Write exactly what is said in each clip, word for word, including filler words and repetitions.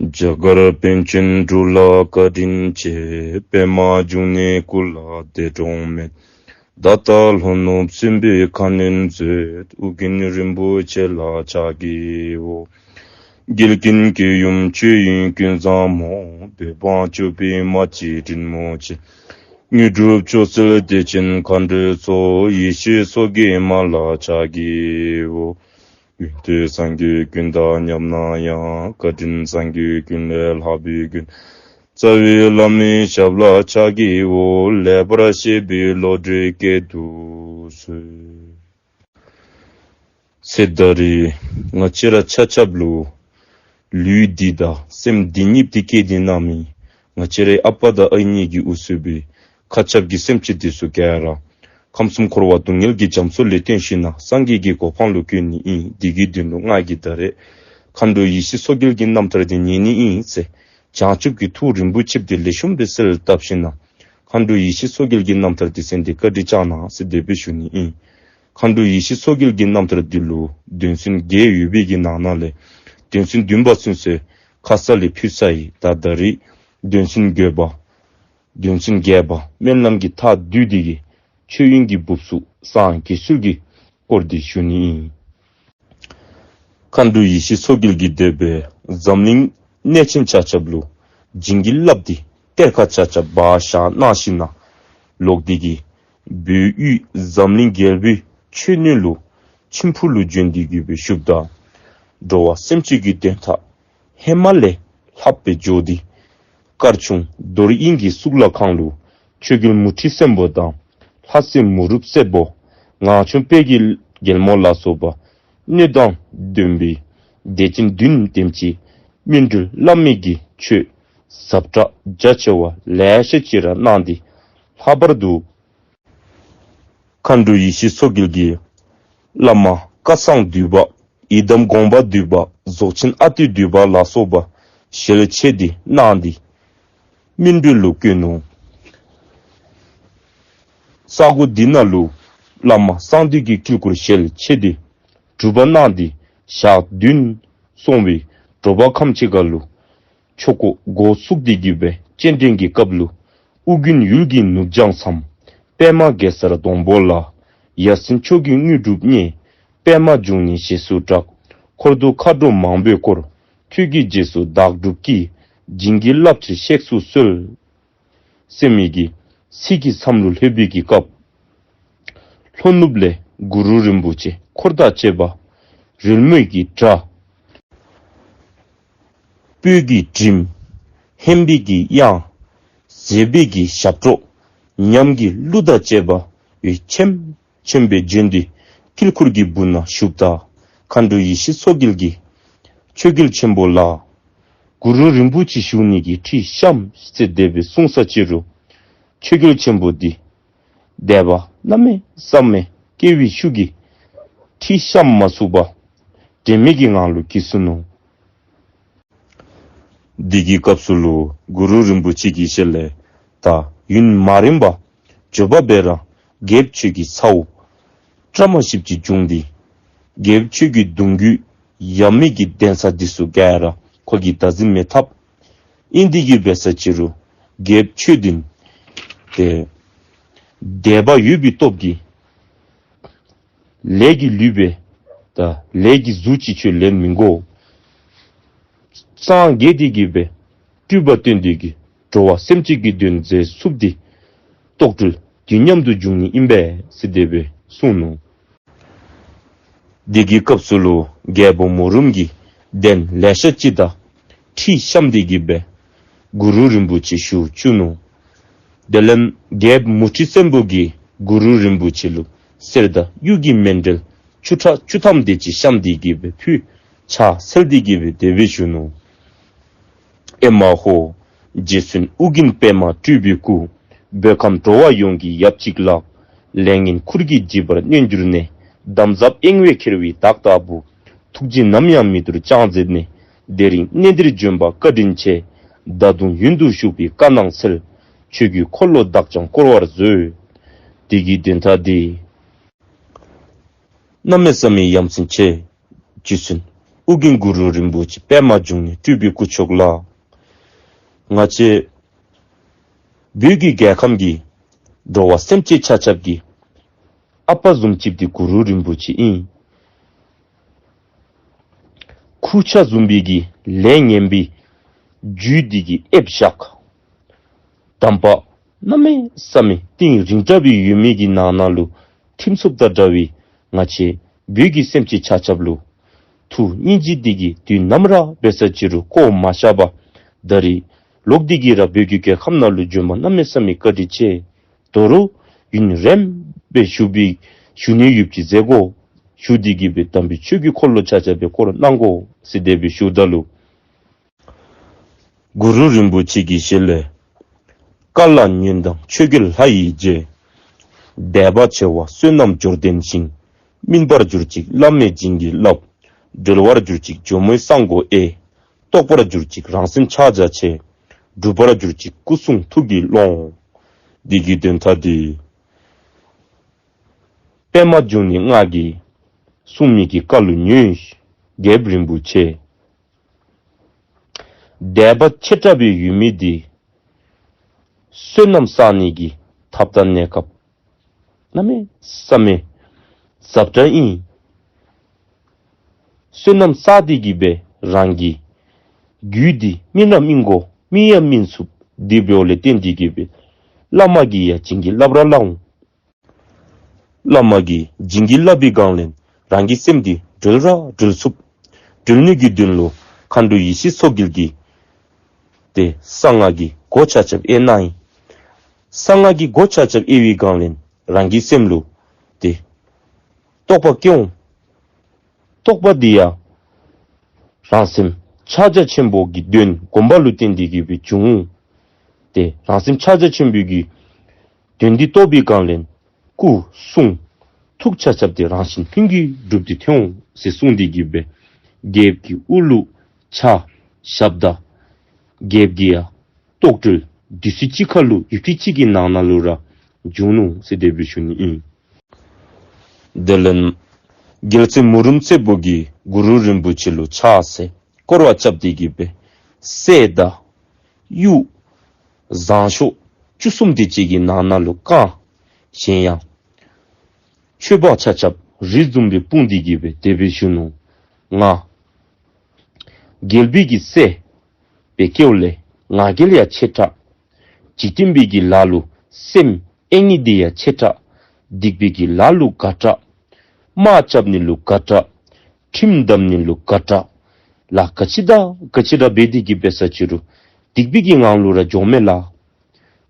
རྒྱ་གར་པཎ་ཆེན་འབྲུག་ལ་བཀའ་དྲིན་ཆེ། པདྨ་འབྱུང་གནས་སྐུ་ལ་འདས་གྲོངས་མེད། ད་ལྟ་ལྷོ་ནུབ་སྲིན་པོའི་ཁ་གནོན་མཛད། ཨོ་རྒྱན་རིན་པོ་ཆེ་ལ་ཕྱག་བགྱིའོ། འགལ་རྐྱེན་སྐྱེ་ཡུམ་ཆོས་དབྱིངས་ཀུན་བཟང་མོ། བོད་འབངས་སྐྱོབ་པའི་མ་གཅིག་དྲིན་མོ་ཆེ། དངོས་གྲུབ་མཆོག་སྩོལ་བདེ་ཆེན་མཁའ་འགྲོའི་ཚོགས། ཡེ་ཤེས་མཚོ་རྒྱལ་མ་ལ་ཕྱག་བགྱིའོ། ཡོན་ཏན་སངས་རྒྱས་ཀུན་དང་མཉམ་ན་ཡང་། བཀའ་དྲིན་སངས་རྒྱས་ཀུན་ལས་ལྷག་པའི་མགོན། རྩ་བའི་བླ་མའི་ཞབས་ལ་ཕྱག་བགྱིའོ། ལེགས་པར་བཤད་པའི་བློ་གྲོས་བསྐྱེད་དུ་གསོལ། ཚེ་ད་རེས་ང་བཅས་ར་ཆ་ཁྱབ་ལུ་ལུས་འདི་དང་སེམས་འདི་གཉིས་འདི་བསྐྱེད་དེ་གནང་མི་ང་བཅས་རའི་ཨ་པ་དང་ཨའི་གཉིས་ཀྱིས་དབུ་གཙོས་པའི་མཁའ་ཁྱབ་ཀྱི་སེམས་ཅན་འདི་ཚུ་ག་ར་ཁམས་གསུམ་འཁོར་བ་སྡུག་བསྔལ་གྱི་རྒྱ་མཚོ་ལས་བཏོན་ཞིནམ་ལས་སངས་རྒྱས་ཀྱི་གོ་འཕང་ལུ་བཀོད་ནི་ཨིན། འདི་གི་དོན་ལུ་ང་གིས་ད་རེས་མཁའ་འགྲོ་ཡེ་ཤེས་མཚོ་རྒྱལ་གྱི་རྣམ་ཐར་འདི་ཉན་ནི་ཨིན་ཟེར་བྱང་ཆུབ་ཀྱི་ཐུགས་རིན་པོ་ཆེ་འདི་ལེགས་ཤོམ་སྦེ་གསལ་བཏབ་ཞིནམ་ལས་མཁའ་འགྲོ་ཡེ་ཤེས་མཚོ་རྒྱལ་གྱི་རྣམ་ཐར་འདི་གསན་ཏེ་བཀའ་དྲིན་བསྐྱང་གནང་ཟེར་དེ་སྦེ་ཞུ་ནི་ཨིན། མཁའ་འགྲོ་ཡེ་ཤེས་མཚོ་རྒྱལ་གྱི་རྣམ་ཐར་འདི་ལུ་དོན་ཚན་བརྒྱད་ཡོད་པའི་གི་ནང་ན་ལས་དོན་ཚན་བདུན་པ་ཚུན་ཚོད་ཁ་ཙ་ལས་ཕུལ་ཚར་ཡི། ད་ད་རེས་དོན་ཚན་བརྒྱད་པ་དོན་ཚན་བརྒྱད་པ་སྨོན་ལམ་གྱི་མཐའ་བསྡུས་འདི་གིས་ཆོས་དབྱིངས་ཀྱི་སྦུབས་སུ་སངས་རྒྱས་ཚུལ་གྱི་སྐོར་འདི་ཞུ་ནི་ཨིན། མཁའ་འགྲོ་ཡེ་ཤེས་མཚོ་རྒྱལ་གྱིས་དེ་སྦེ་འཛམ་གླིང་གནས་ཆེན་ཆ་ཁྱབ་ལུ་བྱིན་གྱིས་བརླབས་ཏེ་གཏེར་ཁ་ཆ་ཁྱབ་སྦ་བཞག་གནང་ཞིནམ་ལས་ལོག་སྟེ་གིས་བོད་དབུས་འཛམ་གླིང་རྒྱལ་པོའི་མཆོད་གནས་ལུ་མཆིམས་ཕུ་ལུ་བྱོན་ཏེ་གིས་སྦེ་བཞུགསཔ་ད་འགྲོ་བ་སེམས་ཅན་གྱི་དོན་དག་ཧེ་མ་ལས་ལྷགཔ་སྦེ་འགྱོ་སྟེ་དཀར་ཆུང་རྡོར་དབྱིངས་ཀྱི་གཙུག་ལག་ཁང་ལུ་ཆོས་རྒྱལ་མུ་ཁྲི་སེམས་པོ་དང་ལྷ་སྲས་མུ་རུབ་སེར་པོ་ངང་ཆུང་དཔལ་གྱི་རྒྱལ་མོ་ལ་སོགས་པ་སྣོད་དང་ལྡན་པའི་སྡེ་ཆེན་བདུན་དེམ་ཅིག་སྨིན་གྲོལ་བླ་མེད་ཀྱི་ཆོས་ཟབ་དྲགས་རྒྱ་ཆེ་བ་ལེ་ཤ་ཅིག་ར་གནང་སྟེ་ལྷག་པར་དུ་མཁའ་འགྲོ་ཡེ་ཤེས་མཚོ་རྒྱལ་གྱིས་བླ་མ་བཀའ་གསང་འདུས་པ་ཡི་དམ་དགོངས་པ་འདུས་པ་རྫོགས་ཆེན་ཨ་ཏི་འདུས་པ་ལ་སོགས་པ་ཞལ་ཕྱེ་སྟེ་གནང་སྟེ་སྨིན་གྲོལ་ལུ་བཀོད་ནུག། ས་གོ་འདི་ནང་ལུ་བླ་མ་གསང་འདུས་ཀྱི་དཀྱིལ་འཁོར་ཞལ་ཕྱེ་སྟེ་གྲུབ་པ་གནང་སྟེ་ཞག་བདུན་སོང་བའི་དྲོ་པ་ཁམས་ཅིག་ཁར་ལུ་ཆོས་སྐོར་འགོ་བཙུགས་ཏེ་གིས་སྦེ་སྤྱན་འདྲེན་གྱི་སྐབས་ལུ་ཨོ་རྒྱན་ཡུལ་གྱི་ནུབ་བྱང་མཚམས་པདྨ་གེ་སར་སྡོང་པོ་ལ་ཡ་མཚན་མཆོག་གི་དངོས་གྲུབ་བརྙེས། པདྨ་འབྱུང་གནས་ཞེས་སུ་གྲགས། འཁོར་དུ་མཁའ་འགྲོ་མང་པོས་བསྐོར། ཁྱོད་ཀྱི་རྗེས་སུ་བདག་སྒྲུབ་ཀྱིས། བྱིན་གྱིས་བརླབ་ཕྱིར་གཤེགས་སུ་གསོལ། ཟེར་མི་གི་ཚིག་གིས་མཚམས་ལུ་ལྷོད་པའི་གི་སྐབས་ལྷོ་ནུབ་ལས་གུ་རུ་རིན་པོ་ཆེ་འཁོར་དང་བཅས་པ་རོལ་མོའི་གི་སྒྲ་སྤོས་ཀྱི་དྲིམ་ཧན་པའི་གི་དབྱངས་ཟེར་བའི་གི་ཞབས་བྲོ་ཉམས་ཀྱི་གླུ་དང་བཅས་པ་འོད་ཆེམ་ཆེམ་སྦེ་བྱོན་ཏེ་དཀྱིལ་འཁོར་གྱི་སྦུག་ན་བཞུགསཔ་ད་མཁའ་འགྲོ་ཡེ་ཤེས་མཚོ་རྒྱལ་གྱིས་ཆོས་རྒྱལ་ཆེན་པོ་ལ་གུ་རུ་རིན་པོ་ཆེ་བཞུགས་ནི་གི་ཁྲི་བཤམས་ཟེར་དེ་སྦེ་གསུངས་ས་ཅིག་རུང་ཆོས་རྒྱལ་ཆེན་པོ་འདི་དད་པ་གནམ་མེད་ས་མེད་སྐྱེ་བའི་ཤུགས་ཀྱིས་ཁྲི་བཤམས་མ་ཚུགས་པར་དྲན་མེད་ཀྱི་ངང་ལུ་འགྱོ་སོ་ནུག། དེ་གི་སྐབས་སུ་ལུ་གུ་རུ་རིན་པོ་ཆེ་གི་ཞལ་ལས་ད་ཡུན་མ་རིང་པར་མགྱོགས་པ་སྦེ་ར་རྒྱལཔོ་ཁྱོད་ཀྱི་ཚ་བོ་བཀྲ་མ་ཤིསཔ་ཅིག་བྱུང་སྟེ་རྒྱལཔོ་ཁྱོད་ཀྱི་གདུང་རྒྱུད་ཡབ་མེས་ཀྱི་གདན་ས་འདི་ཚུ་ག་ར་ཁོ་གིས་བདག་འཛིན་མི་འཐབ། ཨིན་དེ་གིས་འབད་ས་ཅིག་རུང་རྒྱལཔོ་ཁྱོད་འདི་ཏེ་དད་པ་ཡོད་པའི་སྟོབས་ཀྱིས་ལས་ཀྱི་ལུས་སྦེ་ད་ལས་ཀྱི་གཟུགས་ཅིག་ཁྱོད་ལེན་མི་དགོ། སངས་རྒྱས་དེ་གིས་སྦེ་སྤྲུལ་པ་སྟོན་ཏེ་གིས་འགྲོ་བ་སེམས་ཅན་གྱི་དོན་མཛད་ཚུགསཔ་འདི་རྟོགས་གྲོལ་དུས་མཉམ་དུ་འབྱུང་ནི་ཨིན་པས་ཟེར་དེ་སྦེ་གསུངས་ནུག། དེ་གི་སྐབས་སུ་ལུ་རྒྱལ་པོ་མུ་རུམ་གྱིས་གདན་ལེ་ཤ་ཅིག་དང་ཁྲི་བཤམས་ཏེ་གིས་སྦེ་གུ་རུ་རིན་པོ་ཆེ་བཞུགས་བཅུག་ནུག། དེ་ལས་རྒྱལཔོ་མུ་ཁྲི་བཙན་པོ་གིས་གུ་རུ་རིན་པོ་ཆེ་ལུ་གསེར་དང་གཡུ་གི་མཎྜལ་བཅུ་ཕྲག་བཅུ་ཐམ་དེ་ཅིག་བཤམས་ཏེ་གིས་སྦེ་ཕུལ། ཕྱག་འཚལ་ཏེ་གིས་སྦེ་དེ་སྦེ་ཞུ་ནུག། ཨེ་མ་ཧོ། རྗེ་བཙུན་ཨོ་རྒྱན་པདྨ་སྤྲུལ་པའི་སྐུ། བོད་ཁམས་འགྲོ་བ་ཡོངས་ཀྱི་ཡབ་གཅིག་ལགས། ལས་ངན་ཁུར་གྱིས་འཇིགས་པར་མནན་གྱུར་ནས། འདམ་རྫབ་གཡེང་བས་ཁྱེར་བའི་བདག་ལྟ་བུ། ཐུགས་རྗེ་ནམ་ཡང་མི་འདོར་ཅང་མཛད་ནས། དེ་རིང་གནས་འདིར་བྱོན་པ་བཀའ་དྲིན་ཆེ། ད་དུང་ཡུན་དུ་བཞུགས་པའི་བཀའ་གནང་འཚལ། ཆོས་ཀྱི་འཁོར་ལོ་བདག་ཀྱང་བསྐོར་བར་མཛོད། དེ་གི་དོན་དག་འདི་གནམ་མེད་ས་མེད་ཡ་མཚན་ཆེ། རྗེ་བཙུན་ ཨོ་རྒྱན་གུ་རུ་རིན་པོ་ཆེ་པདྨ་འབྱུང་གནས་སྤྲུལ་པའི་སྐུ་མཆོག་ལགས། ང་བཅས་བོད་ཀྱི་རྒྱལ་ཁམས་ཀྱི་འགྲོ་བ་སེམས་ཅན་ཆ་ཁྱབ་ཀྱི་ཨ་པ་བཟུམ་ཅིག་འདི་གུ་རུ་རིན་པོ་ཆེ་ཨིན། ཁུར་ཆ་བཟུམ་པའི་གི་ལས་ངན་པའི་རྒྱུ་འདི་གིས་ཨེབ་བཞག། དམ་པ་གནམ་མེད་ས་མེད་གཏིང་རིང་དྲགས་པའི་ཡུལ་མི་གི་ནང་ན་ལུ་ཐིམ་ཚུགསཔ་དང་འདྲ་བའི་ང་བཅས་བོད་ཀྱི་སེམས་ཅན་ཆ་ཁྱབ་ལུ་ཐུགས་སྙིང་རྗེ་འདི་གིས་དུས་ནམ་ར་འབད་ས་ཅི་རུང་བཀོ་མ་བཞག་པར་ད་རིས་ལོག་སྟེ་གིས་ར་བོད་ཀྱི་རྒྱལ་ཁམས་ནང་ལུ་བྱོནམ་གནམ་མེད་ས་མེད་བཀའ་དྲིན་ཆེ། དོ་རུང་ཡུན་རིངམོ་སྦེ་བཞུགས་པའི་བཞུགས་ནི་ཡོདཔ་ཅིག་མཛད་དགོ། ཞུ་སྟེ་གིས་སྦེ་དམ་པའི་ཆོས་ཀྱི་འཁོར་ལོ་ཆ་ཁྱབ་སྦེ་བསྐོར་གནང་དགོ་ཟེར་དེ་སྦེ་ཞུཝ་ད་ལུ་གུ་རུ་རིན་པོ་ཆེ་གི་ཞལ་ལས། བཀའ་ལ་ཉོན་དང་ཆོས་གོས་ལྷ་ཡི་རྗེ། དད་པ་ཆེ་བ་བསོད་ནམས་འབྱོར་ལྡན་ཞིང་། སྨིན་པར་གྱུར་ཅིག་བླ་མའི་བྱིན་གྱིས་བརླབས། གྲོལ་བར་གྱུར་ཅིག་ཇོ་མོའི་གསང་སྒོ་དབྱེ། རྟོགས་པར་གྱུར་ཅིག་རང་སེམས་ཕྱག་རྒྱ་ཆེ། འགྲུབ་པར་གྱུར་ཅིག་སྐུ་གསུང་ཐུགས་ཀྱི་ཀློང་། འདི་གི་དོན་དག་འདི་པདྨ་འབྱུང་གནས་ང་གིས་གསུང་མི་གི་བཀའ་ལུ་ཉོན། རྒྱལཔོ་རིན་པོ་ཆེ། དད་པ་ཆེ་དྲགས་པའི་ཡུལ་མི་འདི་བསོད་ནམས་བསག་ནི་གི་ཐབས་དང་གནས་སྐབས་གནམ་མེད་ས་མེད་ཟབ་དྲགས་ཨིན། བསོད་ནམས་བསགས་ཏེ་གིས་སྦེ་རང་གི་རྒྱུད་འདི་སྨིན་ར་སྨིན་དགོ། སྨིན་ཡང་སྨིན་ཚུགས། དེ་འབདཝ་ལས་བརྟེན་ཏེ་གིས་སྦེ་བླ་མ་གིས་ཡང་བྱིན་གྱིས་བརླབ་ར་བརླབ་འོང་། བླ་མ་གིས་བྱིན་གྱིས་བརླབས་པའི་སྒང་ལས་རང་གི་སེམས་འདི་གྲོལ་ར་གྲོལ་ཚུགས། གྲོལ་ནི་གི་དོན་ལུ་མཁའ་འགྲོ་ཡེ་ཤེས་མཚོ་རྒྱལ་གྱིས་ཏེ་གསང་སྔགས་ཀྱི་སྒོ་ཆ་ཁྱབ་དབྱེ་གནང་ཡི། གསང་སྔགས་ཀྱི་སྒོ་ཆ་ཁྱབ་དབྱེ་བའི་སྒང་ལས་རང་གི་སེམས་ལུ་ཏེ་རྟོགས་པ་སྐྱེ་འོང་། རྟོགས་པ་འདི་ཡང་རང་སེམས་ཕྱག་རྒྱ་ཆེན་པོ་གི་དོན་སྒོམ་པ་ལུ་བརྟེན་ཏེ་གིས་སྦེ་འབྱུང་འོང་། ཏེ་རང་སེམས་ཕྱག་རྒྱ་ཆེན་པོ་གི་དོན་འདི་རྟོགས་པའི་སྒང་ལས་སྐུ་གསུང་ཐུགས་ཆ་ཁྱབ་འདི་རང་བཞིན་ལྷུན་གྱིས་གྲུབ་སྟེ་ཐོན་འོང་ཟེར་གསུངས་ཏེ་གིས་སྦེ་རྒྱལཔོ་གི་དབུ་ལུ་ཕྱག་ཞབས་ད་རྒྱལཔོ་གིས་ཡང་རྟོགས་གྲོལ་དུས་ཚོད་གཅིག་ཁར་ལུ་ཡུདཔ་ཐེངས་གཅིག་གི་ནང་ན་ལུ་ར་འབྱུང་ནུག་ཟེར་དེ་སྦེ་ཞུ་ནི་ཨིན། དེ་ལས་རྒྱལ་སྲས་མུ་རུམ་བརྩེགས་པོ་གིས་གུ་རུ་རིན་པོ་ཆེ་ལུ་ཕྱག་འཚལ་བསྐོར་བ་རྐྱབ་སྟེ་གིས་སྦེ་གསེར་དང་གཡུ་ཟངས་ཤོག་བཅུ་གསུམ་དེ་ཅིག་གི་ནང་ན་ལུ་བཀང་། གཞན་ཡང་མཆོད་པ་ཆ་ཁྱབ་རི་བཟུམ་སྦེ་སྤུངས་ཏེ་གིས་སྦེ་དེ་སྦེ་ཞུ་ནུག། ང་རྒྱལ་པོའི་གི་སྲས་སྦེ་སྐྱེཝ་ལས་ང་རྒྱལ་ཡང་ཆེ་དྲགས། འཇིག་རྟེན་པའི་གི་ལཱ་ལུ་སེམས་གཡེང་ནི་འདི་ཡང་ཆེ་དྲགས། སྡིག་པའི་གི་ལཱ་ལུ་དགའ་དྲགས། དམག་རྐྱབ་ནི་ལུ་དགའ་དྲགས། ཁྲིམས་བསྡམ་ནི་ལུ་དགའ་དྲགས། ལཱ་ག་ཅི་དང་ག་ཅི་ར་འབད་དེ་གིས་འབད་ས་ཅི་རུང་སྡིག་པའི་གི་ངང་ལུ་ར་འགྱོ་མས་ལགས།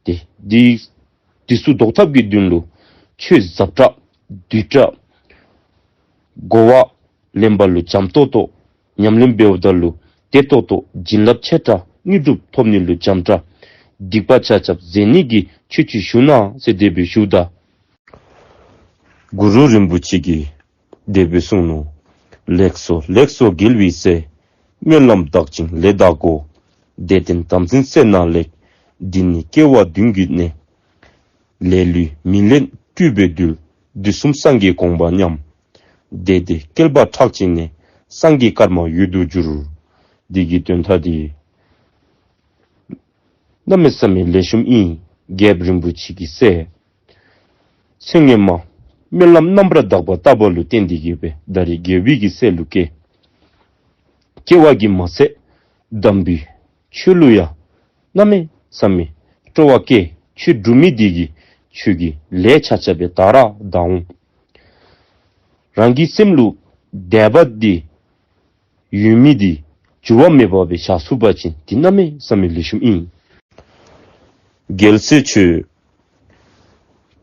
ཏེ་འདི་འདི་ཚུ་བཟློག་ཐབས་ཀྱི་དོན་ལུ་ཆོས་ཟབ་དྲགས་བསྡུས་དྲགས། གོ་བ་ལེན་པ་ལུ་འཇམ་ཏོག་ཏོ། ཉམས་ལེན་འབདཝ་ད་ལུ་བདེ་ཏོག་ཏོ། བྱིན་རླབས་ཆེ་དྲགས། དངོས་གྲུབ་ཐོབ་ནི་ལུ་འཇམ་དྲགས། སྡིག་པ་ཆ་ཁྱབ་འཛད་ནི་གི་ཆོས་ཅིག་ཞུ་གནང་ཟེར་དེ་སྦེ་ཞུཝ་ད་གུ་རུ་རིན་པོ་ཆེ་གིས་དེ་སྦེ་གསུངས་ནུག། ལེགས་སོ་ལེགས་སོ་རྒྱལ་བའི་སྲས། སྨོན་ལམ་དག་ཅིང་ལས་དག་གོ། དད་ལྡན་དམ་འཛིན་སེར་སྣ་ལེགས། འདི་ནི་སྐྱེ་བ་བདུན་གྱི་གནས། ལས་ལུས་མི་ལེན་སྤྲུལ་པའི་རྡུལ། དུས་གསུམ་སངས་རྒྱས་དགོངས་པ་མཉམ། དེ་དེ་བསྐལ་པ་ཁྲག་ཅན་ནས། སངས་རྒྱས་སྐར་མ་ཡུལ་དུ་གྱུར། འདི་གི་དོན་དག་འདི་གནམ་མེད་ས་མེད་ལེགས་ཤོམ་ཨིན། རྒྱལཔོ་རིན་པོ་ཆེ་གི་སྲས། ཚེ་སྔོན་མ་སྨོན་ལམ་རྣམ་པར་དག་པ་བཏབ་པ་ལུ་བརྟེན་ཏེ་གིས་སྦེ་ད་རེས་རྒྱལ་པོའི་གི་སྲས་ལུ་སྐྱེས། སྐྱེ་བ་གིས་མ་ཚད་དམ་པའི་ཆོས་ལུ་ཡང་གནམ་མེད་ས་མེད་སྤྲོ་བ་སྐྱེས། ཆོས་སྒྲུབ་མི་འདི་གིས་ཆོས་ཀྱི་ལས་ཆ་ཁྱབ་སྦེ་དར་ར་དར་འོང་། རང་གི་སེམས་ལུ་དད་པ་འདི་ཡོད་མི་འདི་འགྱུར་བ་མེད་པ་སྦེ་བཞག་ཚུགས་པ་ཅིན་འདི་གནམ་མེད་ས་མེད་ལེགས་ཤོམ་ཨིན། རྒྱལ་སྲས་ཁྱོད་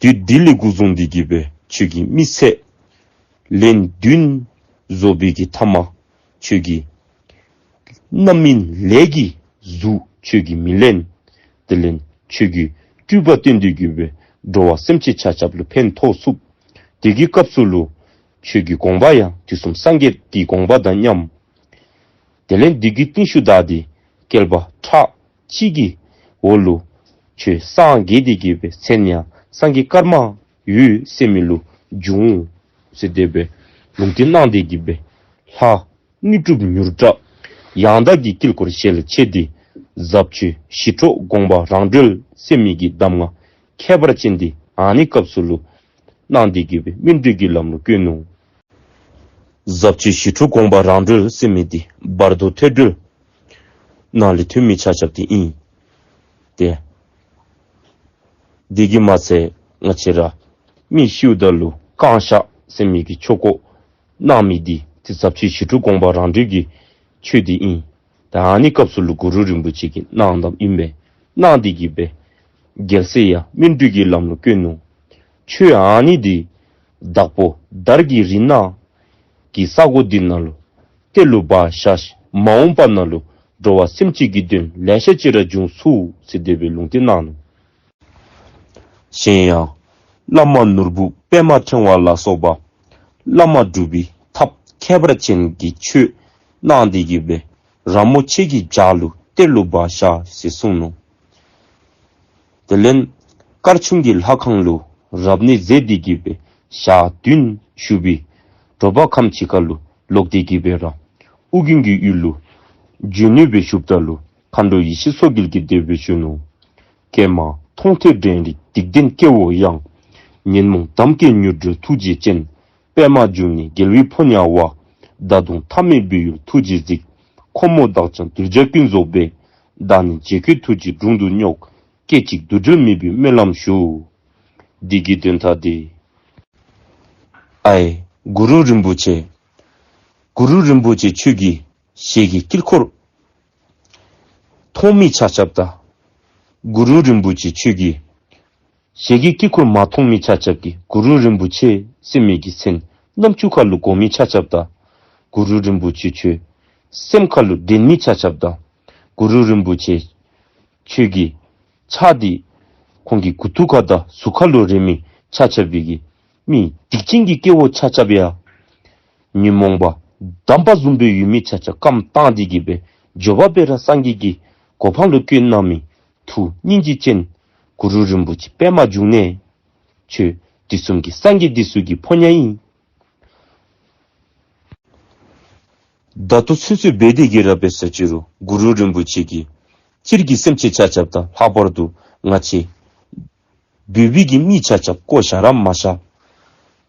དུས་འདི་ལས་འགོ་བཟུང་སྟེ་གིས་སྦེ་ཁྱོད་ཀྱི་མི་ཚེ་ལན་བདུན་རྫོགས་པའི་གི་མཐའ་མ་ཁྱོད་ཀྱི་རྣམ་སྨིན་ལས་ཀྱི་གཟུགས་ཁྱོད་ཀྱིས་མི་ལེན། དེ་ལས་ཁྱོད་ཀྱིས་སྤྲུལ་པ་སྟོན་ཏེ་གིས་སྦེ་འགྲོ་བ་སེམས་ཅན་ཆ་ཁྱབ་ལུ་ཕན་ཐོགས་ཚུགས། དེ་གི་སྐབས་སུ་ལུ་ཁྱོད་ཀྱི་དགོངས་པ་ཡང་དུས་གསུམ་སངས་རྒྱས་ཀྱི་དགོངས་པ་དང་མཉམ། དེ་ལས་འདི་གི་རྟིང་ཤུལ་བདའ་སྟེ་བསྐལ་པ་ཁྲག་གཅིག་གི་འོག་ལུ་ཁྱོད་སངས་རྒྱས་ཏེ་གིས་སྦེ་མཚན་ཡང་སངས་རྒྱས་ཀརྨ་འོད་ཟེར་མི་ལུ་འབྱུང་ཟེར་དེ་སྦེ་ལུང་བསྟན་གནང་སྟེ་གིས་སྦེ་ལྷ་ དངོས་གྲུབ་མྱུར་དྲག་ཡང་དག་གི་དཀྱིལ་འཁོར་ཞལ་ཕྱེ་སྟེ་ཟབ་ཆོས་ཞི་ཁྲོ་དགོངས་པ་རང་གྲོལ་ཟེར་མི་གི་གདམས་ངག་ཁྱད་པར་ཅན་འདི་ཨ་ནི་སྐབས་སུ་ལུ་གནང་སྟེ་གི་སྦེ་སྨིན་གྲོལ་གྱི་ལམ་ལུ་བཀོད་ནུག། ཟབ་ཆོས་ཞི་ཁྲོ་དགོངས་པ་རང་གྲོལ་ཟེར་མི་འདི་བར་དོ་ཐོས་གྲོལ་ནང་ལས་ཐོན་མི་ཆ་ཁྱབ་འདི་ཨིན། ཏེ་འདི་གིས་མ་ཚད་ང་བཅས་ར་མི་ཤིཝ་ད་ལུ་བསྐང་བཤགས་ཟེར་མི་གི་ཆོ་ག་གནང་མི་འདི་ཏེ་ཟབ་ཆོས་ཞི་ཁྲོ་དགོངས་པ་རང་གྲོལ་གྱི་ཆོས་འདི་ཨིན། ད་ཨ་ནི་སྐབས་སུ་ལུ་གུ་རུ་རིན་པོ་ཆེ་གིས་གནང་གནངམ་ཨིན་པས། གནང་སྟེ་གི་སྦེ་རྒྱལ་སྲས་ཡང་སྨིན་གྲོལ་གྱི་ལམ་ལུ་བཀོད་ནུག། ཆོས་ཨ་ནི་འདི་དྭགས་པོ་དར་གྱི་རི་ནགས་ཀྱི་ས་གོ་འདི་ནང་ལུ་གཏེར་ལུ་སྦ་བཞག་ཤིག། མ་འོངས་པ་ནང་ལུ་འགྲོ་བ་སེམས་ཅན་གྱི་དོན་ལེ་ཤ་ཅིག་ར་འབྱུང་ཚུགས་ཟེར་དེ་སྦེ་ལུང་བསྟན་གནང་ནུག། གཞན་ཡང་བླ་མ་ནོར་བུ་པདྨ་ཕྲེང་བ་ལ་སོགས་པ་བླ་མ་སྒྲུབ་པའི་ཐབས་ཁྱད་པར་ཅན་གྱི་ཆོས་གནང་སྟེ་གི་སྦེ་ར་མོ་ཆེ་གི་ལྗགས་ལུ་གཏེར་ལུ་སྦ་བཞག་ཟེར་གསུངས་ནུག། དེ་ལས་དཀར་ཆུང་གི་ལྷ་ཁང་ལུ་རབ་གནས་མཛད་དེ་གི་སྦེ་ཞག་བདུན་བཞུགས་པའི་དྲོ་པ་ཁམས་ཕྱི་ཁ་ལུ་ལོག་སྟེ་གི་སྦེ་ར་ཨོ་རྒྱན་གྱི་ཡུལ་ལུ་འབྱོན་ནི་སྦེ་བཞུགསཔ་ད་ལུ་མཁའ་འགྲོ་ཡེ་ཤེས་མཚོ་རྒྱལ་གྱིས་དེ་སྦེ་ཞུ་ནུག། ཀྱེ་མ་མཐོང་ཐོས་དྲན་རེག་སྡིག་ལྡན་སྐྱེ་བོ་ཡང་། ཉོན་མོངས་འདམ་སྐྱེས་མྱུར་སྒྲོལ་ཐུགས་རྗེ་ཅན། པདྨ་འབྱུང་གནས་རྒྱལ་བའི་ཕོ་ཉ་བ། ད་དུང་ཐ་མལ་པའི་ཡུལ་ཐུགས་རྗེས་གཟིགས། ཁོ་མོ་དག་ཀྱང་གདུལ་བྱ་ཀུན་རྫོགས་པས། བདག་ནི་རྗེ་ཁྱོད་ཐུགས་རྗེའི་དྲུང་དུ་སྙོགས། སྐད་ཅིག་འདུ་འབྲལ་མེད་པའི་སྨོན་ལམ་ཞུ། འདི་གི་དོན་དག་འདི། ཨའི་གུ་རུ་རིན་པོ་ཆེ། གུ་རུ་རིན་པོ་ཆེ་ཁྱོད་ཀྱི་ཞལ་གྱི་དཀྱིལ་འཁོར་མཐོང་མི་ཆ་ཁྱབ་དང་། གུ་རུ་རིན་པོ་ཆེ་ཁྱོད་ཀྱི་ཞལ་གྱི་དཀྱིལ་འཁོར་མ་མཐོང་མི་ཆ་ཁྱབ་ཀྱིས་གུ་རུ་རིན་པོ་ཆེ་ཟེར་མི་གི་མཚན་རྣམ་ཅོ་ཁ་ལུ་གོ་མི་ཆ་ཁྱབ་དང་། གུ་རུ་རིན་པོ་ཆེ་ཁྱོད་སེམས་ཁ་ལུ་དྲན་མི་ཆ་ཁྱབ་དང་། གུ་རུ་རིན་པོ་ཆེ་ཁྱོད་ཀྱི་ཕྱག་འདི་ཁོང་གི་མགུ་ཏོ་ཁ་དང་གཟུགས་ཁ་ལུ་རེག་མི་ཆ་ཁྱབ་ཀྱིས་མི་སྡིག་ཅན་གྱི་སྐྱེ་བོ་ཆ་ཁྱབ་ཡང་ཉོན་མོངས་པ་འདམ་པ་བཟུམ་སྦེ་ཡོད་མི་ཆ་ཁྱབ་སྐམ་བཏང་སྟེ་གི་སྦེ་མགྱོགས་པ་སྦེ་ར་སངས་རྒྱས་ཀྱི་གོ་འཕང་ལུ་བཀོད་གནང་མི་ཐུགས་སྙིང་རྗེ་ཅན་གུ་རུ་རིན་པོ་ཆེ་པདྨ་འབྱུང་གནས། ཁྱོད་དུས་གསུམ་གྱི་སངས་རྒྱས་འདི་ཚུ་གི་ཕོ་ཉ་ཨིན། ད་ལྟོ་ཚུན་ཚོད་འབད་དེ་གི་ར་འབད་ས་ཅི་རུང་གུ་རུ་རིན་པོ་ཆེ་གིས་སྤྱིར་གྱི་སེམས་ཅན་ཆ་ཁྱབ་དང་ལྷག་པར་དུ་ང་བཅས་བོད་པའི་གི་མི་ཆ་ཁྱབ་བཀོ་བཞག་ར་མ་བཞག།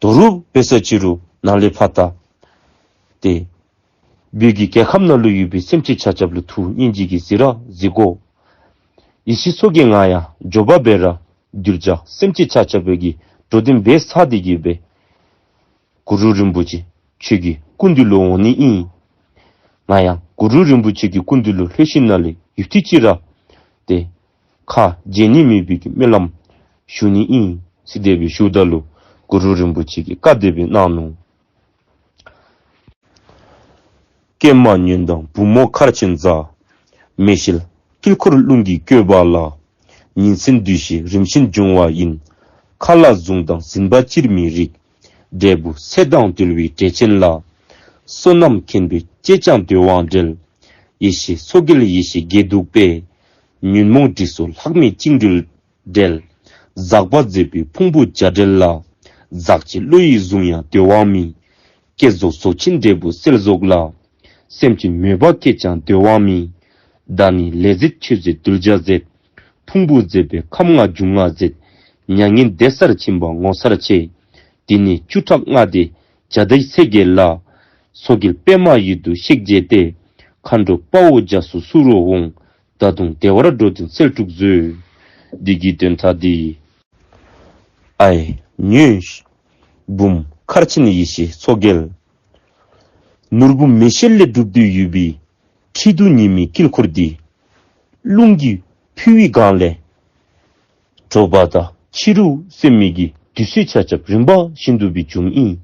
དོ་རུང་འབད་ས་ཅི་རུང་ནཱ་ལས་ཕར་ད་ཏེ་བོད་ཀྱི་རྒྱལ་ཁམས་ནང་ལུ་ཡོད་པའི་སེམས་ཅན་ཆ་ཁྱབ་ལུ་ཐུགས་སྙིང་རྗེ་གིས་གཟིགས་ར་གཟིགས་དགོ། ཡེ་ཤེས་མཚོ་རྒྱལ་ང་ཡང་མགྱོགས་པ་སྦེ་ར་གདུལ་བྱ་སེམས་ཅན་ཆ་ཁྱབ་ཀྱི་འགྲོ་དོན་འབད་ཚར་ཏེ་གི་སྦེ་གུ་རུ་རིན་པོ་ཆེ་ཁྱོད་ཀྱི་སྐུ་མདུན་ལུ་འོང་ནི་ཨིན། ང་ཡང་གུ་རུ་རིན་པོ་ཆེ་གི་སྐུ་མདུན་ལུ་ལྷོད་ཞིནམ་ལས་ཡུདཔ་ཐེངས་ཅིག་ར་ཏེ་ཁ་འབྱལ་ནི་མེད་པའི་གི་སྨོན་ལམ་ཞུ་ནི་ཨིན་ཟེར་དེ་སྦེ་ཞུཝ་ད་ལུ་གུ་རུ་རིན་པོ་ཆེ་གིས་བཀའ་དེ་སྦེ་གནང་ནུག། ཀྱེ་མ་ཉོན་དང་བུ་མོ་མཁར་ཆེན་བཟའ། མེ་ཤེལ་དཀྱིལ་འཁོར་རླུང་གིས་བསྐོལ་བ་ལ། ཉིན་མཚན་འདུ་ཤེས་རིམ་བཞིན་འབྱུང་བ་ཡིན། མཁའ་ལ་གཟུངས་དང་འཛིན་པ་ཅིར་མི་རིགས། འབྲས་བུ་ཚེ་དང་བྲལ་བའི་འབྲས་ཆན་ལ། བསོད་ནམས་མཁན་པོས་སྤྱད་ཀྱང་འདོད་དབང་བྲལ། ཡེ་ཤེས་མཚོ་རྒྱལ་ཡེ་ཤེས་དགེ་སྡུག་པས། ཉོན་མོངས་དྲི་སོགས་ལྷག་མེད་བཅིངས་གྲོལ་འབྲལ། ཟག་པ་མཛད་པའི་ཕུང་པོ་བྱ་བྲལ་ལ། ཟག་བཅས་བློ་ཡི་གཟུངས་ཡང་འདོད་དབང་མེད། བསྐྱེད་རྫོགས་རྫོགས་ཆེན་འབྲས་བུ་གསལ་རྫོགས་ལ། སེམས་ཅན་མོས་པ་སྐྱེས་ཀྱང་འདོད་དབང་མེད། བདག་ནི་ལས་མཛད་ཆོས་མཛད་གདུལ་བྱ་མཛད། ཕུང་པོ་མཛད་པས་ཁམས་ལྔ་འབྱུང་ལྔ་མཛད། མྱ་ངན་འདས་སར་ཕྱིན་པ་ངོ་མཚར་ཆེ། འདི་ནི་བཅུ་ཕྲག་ལྔ་སྡེ་བྱ་དྭའི་ཚེ་རྒྱལ་ལ། མཚོ་རྒྱལ་པདྨ་ཡུལ་དུ་གཤེགས་མཛད་དེ། མཁའ་འགྲོ་དཔའ་བོ་རྒྱ་མཚོ་བསུ་རུ་འོང་། ད་དུང་བདེ་བར་འགྲོ་དོན་གསལ་སྒྲུབ་མཛོད། འདི་གི་དོན་དག་འདི། ཨའི་ཉོན། བུམོ་མཁར་ཆེན་ཡེ་ཤེས་མཚོ་རྒྱལ། ནོར་བུ་མེ་ཤེལ་ལས་གྲུབ་སྟེ་ཡོད་པའི་ཁྲི་གདུགས་ཉི་མའི་དཀྱིལ་འཁོར་འདི་རླུང་གིས་ཕུ་བའི་སྒང་ལས་དྲོ་པ་དང་ཕྱི་རུ་ཟེར་མི་གི་དུས་ཚོད་ཆ་ཁྱབ་རིམ་པ་བཞིན་དུ་སྦེ་འབྱུངམ་ཨིན།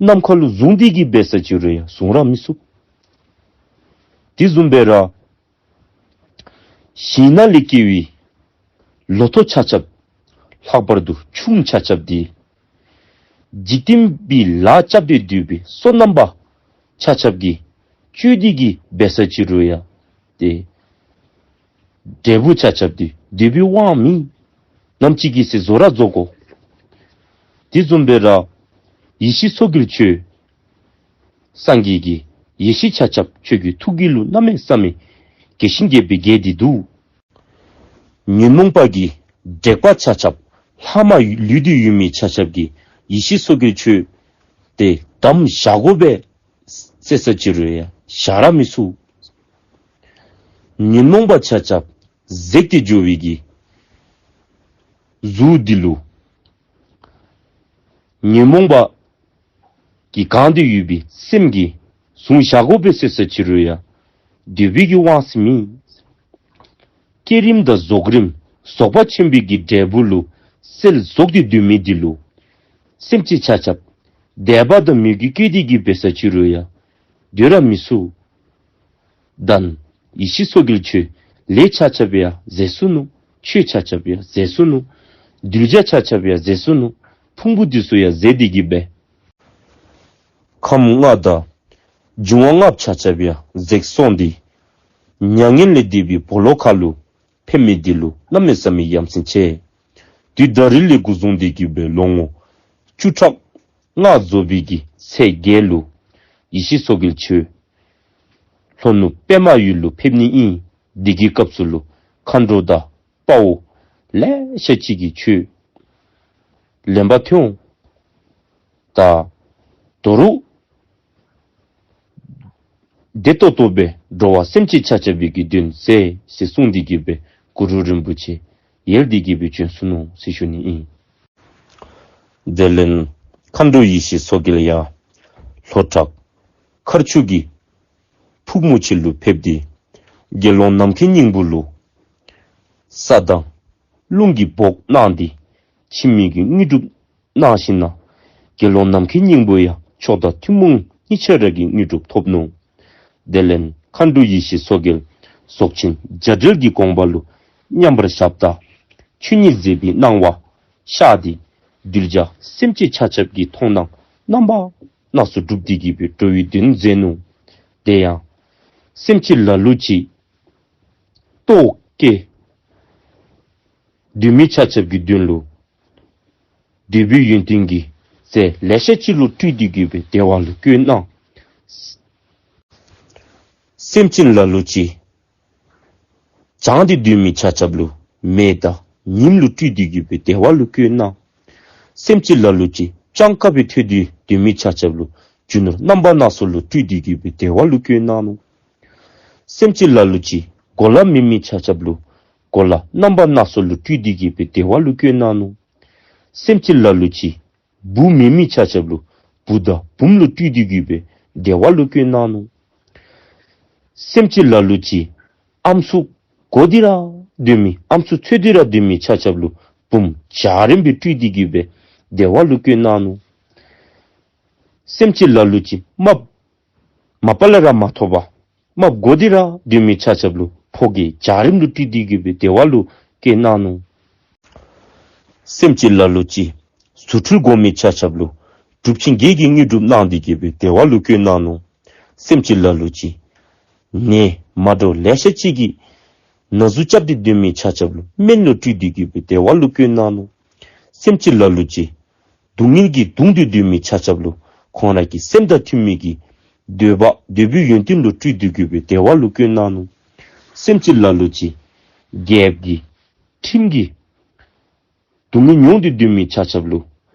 ནམ་མཁའ་ལུ་བཟུང་སྟེ་གི་འབད་ས་ཅི་རུང་ཡང་བཟུང་ར་མི་ཚུགས། དེ་བཟུམ་སྦེ་ར་ཞིང་ནང་ལས་སྐྱེ་བའི་ལོ་ཐོག་ཆ་ཁྱབ་ལྷག་པར་དུ་ཆུམ་ཆ་ཁྱབ་འདི་འཇིག་རྟེན་པའི་ལཱ་རྐྱབ་སྟེ་སྡོད་པའི་སོ་ནམ་པ་ཆ་ཁྱབ་ཀྱིས་བཅོས་ཏེ་གི་འབད་ས་ཅི་རུང་ཡང་ཏེ་འབྲས་བུ་ཆ་ཁྱབ་འདི་འདོད་པའི་དབང་མེད། ནམ་ཅིག་གི་ཚེ་བཟོ་ར་བཟོ་དགོ། དེ་བཟུམ་སྦེ་ར་ཡེ་ཤེས་མཚོ་རྒྱལ་ཁྱོད་སངས་རྒྱས་ཀྱི་ ཡེ་ཤེས་ཆ་ཁྱབ་ཁྱོད་ཀྱི་ཐུགས་རྒྱུད་ལུ་གནམ་མེད་ས་མེད་རྒྱས་ཤིང་རྒྱས་པའི་རྒྱས་འདི་འདུག། ཉོན་མོངས་པ་གི་དྲེགས་པ་ཆ་ཁྱབ་ལྷག་མ་ལུས་ཏེ་ཡོད་མི་ཆ་ཁྱབ་ཀྱིས་ཡེ་ཤེས་མཚོ་རྒྱལ་ཁྱོད་དེ་བསྡམ་བཞག་དགོ་པས་ཟེར་ས་ཅི་རུང་ཡང་བཞག་ར་མི་ཚུགས། ཉོན་མོངས་པ་ཆ་ཁྱབ་འཛེགས་ཏེ་འགྱོ་བའི་གི་གཟུགས་འདི་ལུ་ཉོན་མོངས་པ་གིས་གང་སྟེ་ཡོད་པའི་སེམས་ཀྱིས་བཟུང་བཞག་དགོ་པས་ཟེར་ས་ཅི་རུང་ཡང་འདོད་པའི་གི་དབང་ཟེར་མེད། བསྐྱེད་རིམ་དང་རྫོགས་རིམ་རྫོགས་པ་ཆེན་པོའི་གི་འབྲས་བུ་ལུ་གསལ་རྫོགས་ཏེ་སྡོད་མི་འདི་ལུ་སེམས་ཅན་ཆ་ཁྱབ་དད་པ་དང་མོས་གུས་བསྐྱེད་དེ་གི་འབད་ས་ཅི་རུང་ཡང་འདོད་ར་མི་ཚུགས། ད་ཡེ་ཤེས་མཚོ་རྒྱལ་ཁྱོད་ལས་ཆ་ཁྱབ་ཡང་འཛེགས་ཚུགས་ནུག། ཆོས་ཆ་ཁྱབ་ཡང་འཛེགས་ཚུགས་ནུག། གདུལ་བྱ་ཆ་ཁྱབ་ཡང་འཛེགས་ཚུགས་ནུག། ཕུང་པོ་འདི་ཚུ་ཡང་འཛེགས་ཏེ་གི་འབད། ཁམས་ལྔ་དང་འབྱུང་བ་ལྔ་ཆ་ཁྱབ་ཡང་འཛེགས་སོང་སྟེ་མྱ་ངན་ལས་འདས་པའི་སྦོ་ལོགས་ཁ་ལུ་ཕེབས་མི་འདི་ལུ་གནམ་མེད་ས་མེད་ཡ་མཚན་ཆེ། དུས་ད་རིས་ལས་འགོ་བཟུང་སྟེ་གི་འབད་ལོ་ངོ་བཅུ་ཕྲག་ལྔ་རྫོགས་པའི་གི་ཚེས་བརྒྱད་ལུ་ཡེ་ཤེས་མཚོ་རྒྱལ་ཁྱོད་ལྷོ་ནུབ་པདྨ་ཡུལ་ལུ་ཕེབས་ནི་ཨིན། འདི་གི་སྐབས་སུ་ལུ་མཁའ་འགྲོ་དང་དཔའ་བོ་ལེ་ཤ་ཅིག་གིས་ཁྱོད་ལེན་པར་ཐོན་འོང་། ད་དོ་རུང་བདེ་ཏོག་ཏོ་སྦེ་འགྲོ་བ་སེམས་ཅན་ཆ་ཁྱབ་ཀྱི་དོན་མཛད་ཟེར་གསུངས་ཏེ་གི་འབད་གུ་རུ་རིན་པོ་ཆེ་ཡལ་ཏེ་གི་འབད་བྱོན་སོ་ནུག་ཟེར་ཞུ་ནི་ཨིན། དེ་ལས་མཁའ་འགྲོ་ཡེ་ཤེས་མཚོ་རྒྱལ་ཡང་ལྷོ་བྲག་མཁར་ཆུ་གི་ཕུག་མོ་ཆེ་ལུ་ཕེབས་ཏེ་དགེ་སློང་ནམ་མཁའི་སྙིང་པོ་ལུ་ས་དང་རླུང་གི་བོགས་གནང་སྟེ་འཆི་མེད་ཀྱི་དངོས་གྲུབ་གནང་ཞིནམ་ལས་དགེ་སློང་ནམ་མཁའི་སྙིང་པོ་ཡང་མཆོག་དང་ཐུན་མོང་གཉིས་ཆ་ར་གི་དངོས་གྲུབ་ཐོབ་ནུག། དེ་ལས་མཁའ་འགྲོ་ཡེ་ཤེས་མཚོ་རྒྱལ་རྫོགས་ཆེན་རྒྱ་འགྲེལ་གྱི་དགོངས་པ་ལུ་མཉམ་པར་བཞགཔ་ད་ཆོས་ཉིད་མཛད་པའི་སྣང་བ་ཤར་ཏེ་གདུལ་བྱ་སེམས་ཅན་ཆ་ཁྱབ་ཀྱི་མཐོང་སྣང་རྣམ་པ་སྣ་ཚོགས་སྒྲུབ་སྟེ་གི་འབད་འགྲོ་བའི་དོན་མཛད་ནུག། དེ་ཡང་སེམས་ཅན་ལ་ལུ་ཅིག་ལྟོཝ་བཀྱེས་སྡོད་མི་ཆ་ཁྱབ་ཀྱི་དོན་ལུ་འདོད་པའི་ཡོན་ཏན་གྱི་རྫས་ལེ་ཤ་ཅིག་ལུ་སྤྲུལ་ཏེ་གི་འབད་བདེ་བ་ལུ་བཀོད་གནང་། སེམས་ཅན་ལ་ལུ་ཅིག་གྱང་སྟེ་སྡོད་མི་ཆ་ཁྱབ་ལུ་མེ་དང་ཉིམ་ལུ་སྤྲུལ་ཏེ་གི་འབད་བདེ་བ་ལུ་བཀོད་གནང་། སེམས་ཅན་ལ་ལུ་ཅིག་སྤྱང་ཀ་སྦེ་ཐོལ་ཏེ་སྡོད་མི་ཆ་ཁྱབ་ལུ་རྒྱུ་ནོར་རྣམ་པ་སྣ་ཚོགས་ལུ་སྤྲུལ་ཏེ་གི་འབད་བདེ་བ་ལུ་བཀོད་གནང་ནུག། སེམས་ཅན་ལ་ལུ་ཅིག་གོ་ལ་མེད་མི་ཆ་ཁྱབ་ལུ་གོ་ལ་རྣམ་པ་སྣ་ཚོགས་ལུ་སྤྲུལ་ཏེ་གི་འབད་བདེ་བ་ལུ་བཀོད་གནང་ནུག། སེམས་ཅན་ལ་ལུ་ཅིག་བུ་མེད་མི་ཆ་ཁྱབ་ལུ་བུ་དང་བུམོ་ལུ་སྤྲུལ་ཏེ་གི་འབད་བདེ་བ་ལུ་བཀོད་གནང་ནུག། སེམས་ཅན་ལ་ལུ་ཅིག་ཨམ་སྲུ་དགོ་སྟེ་ར་སྡོད་མི་ཨམ་སྲུ་འཚོལ་ཏེ་ར་སྡོད་མི་ཆ་ཁྱབ་ལུ་བུམོ་འཇའ་རིསམོ་སྦེ་སྤྲུལ་ཏེ་གི་འབད་བདེ་བ་ལུ་བཀོད་གནང་ནུག། སེམས་ཅན་ལ་ལུ་ཅིག་རྨགཔ་མ་པ་ལས་ར་མ་ཐོབ་པར་རྨགཔ་དགོ་སྟེ་ར་སྡོད་མི་ཆ་ཁྱབ་ལུ་ཕོ་རྒྱས་འཇའ་རིསམོ་ལུ་སྤྲུལ་ཏེ་གི་འབད་བདེ་བ་ལུ་བཀོད་གནང་ནུག། སེམས་ཅན་ལ་ལུ་ཅིག་རྫུ་འཕྲུལ་དགོ་མི་ཆ་ཁྱབ་ལུ་གྲུབ་ཆེན་བརྒྱད་ཀྱི་དངོས་གྲུབ་གནང་སྟེ་གི་འབད་བདེ་བ་ལུ་བཀོད་གནང་ནུག། སེམས་ཅན་ལ་ལུ་ཅིག་ནད་མ་འདྲཝ་ལེ་ཤ་ཅིག་གིས་ན་ཟུག་རྐྱབ་སྟེ་སྡོད་མི་ཆ་ཁྱབ་ལུ་སྨན་ལུ་སྤྲུལ་ཏེ་གི་འབད་བདེ་བ་ལུ་བཀོད་གནང་ནུག། སེམས་ཅན་ལ་ལུ་ཅིག་སྡུག་བསྔལ་གྱིས་གདུངས་ཏེ་སྡོད་མི་ཆ་ཁྱབ་ལུ་ཁོང་ར་གི་སེམས་དང་མཐུན་མི་གི་འདོད་པ་འདོད་པའི་ཡོན་ཏན་ལུ་སྤྲུལ་ཏེ་གི་འབད་བདེ་བ་ལུ་བཀོད་གནང་ནུག། སེམས་ཅན་ལ་ལུ་ཅིག་རྒྱལཔོ་གི་ཁྲིམས་ཀྱི་སྡུག་བསྔལ་མྱོང་སྟེ་སྡོད་མི་ཆ་ཁྱབ་ལུ་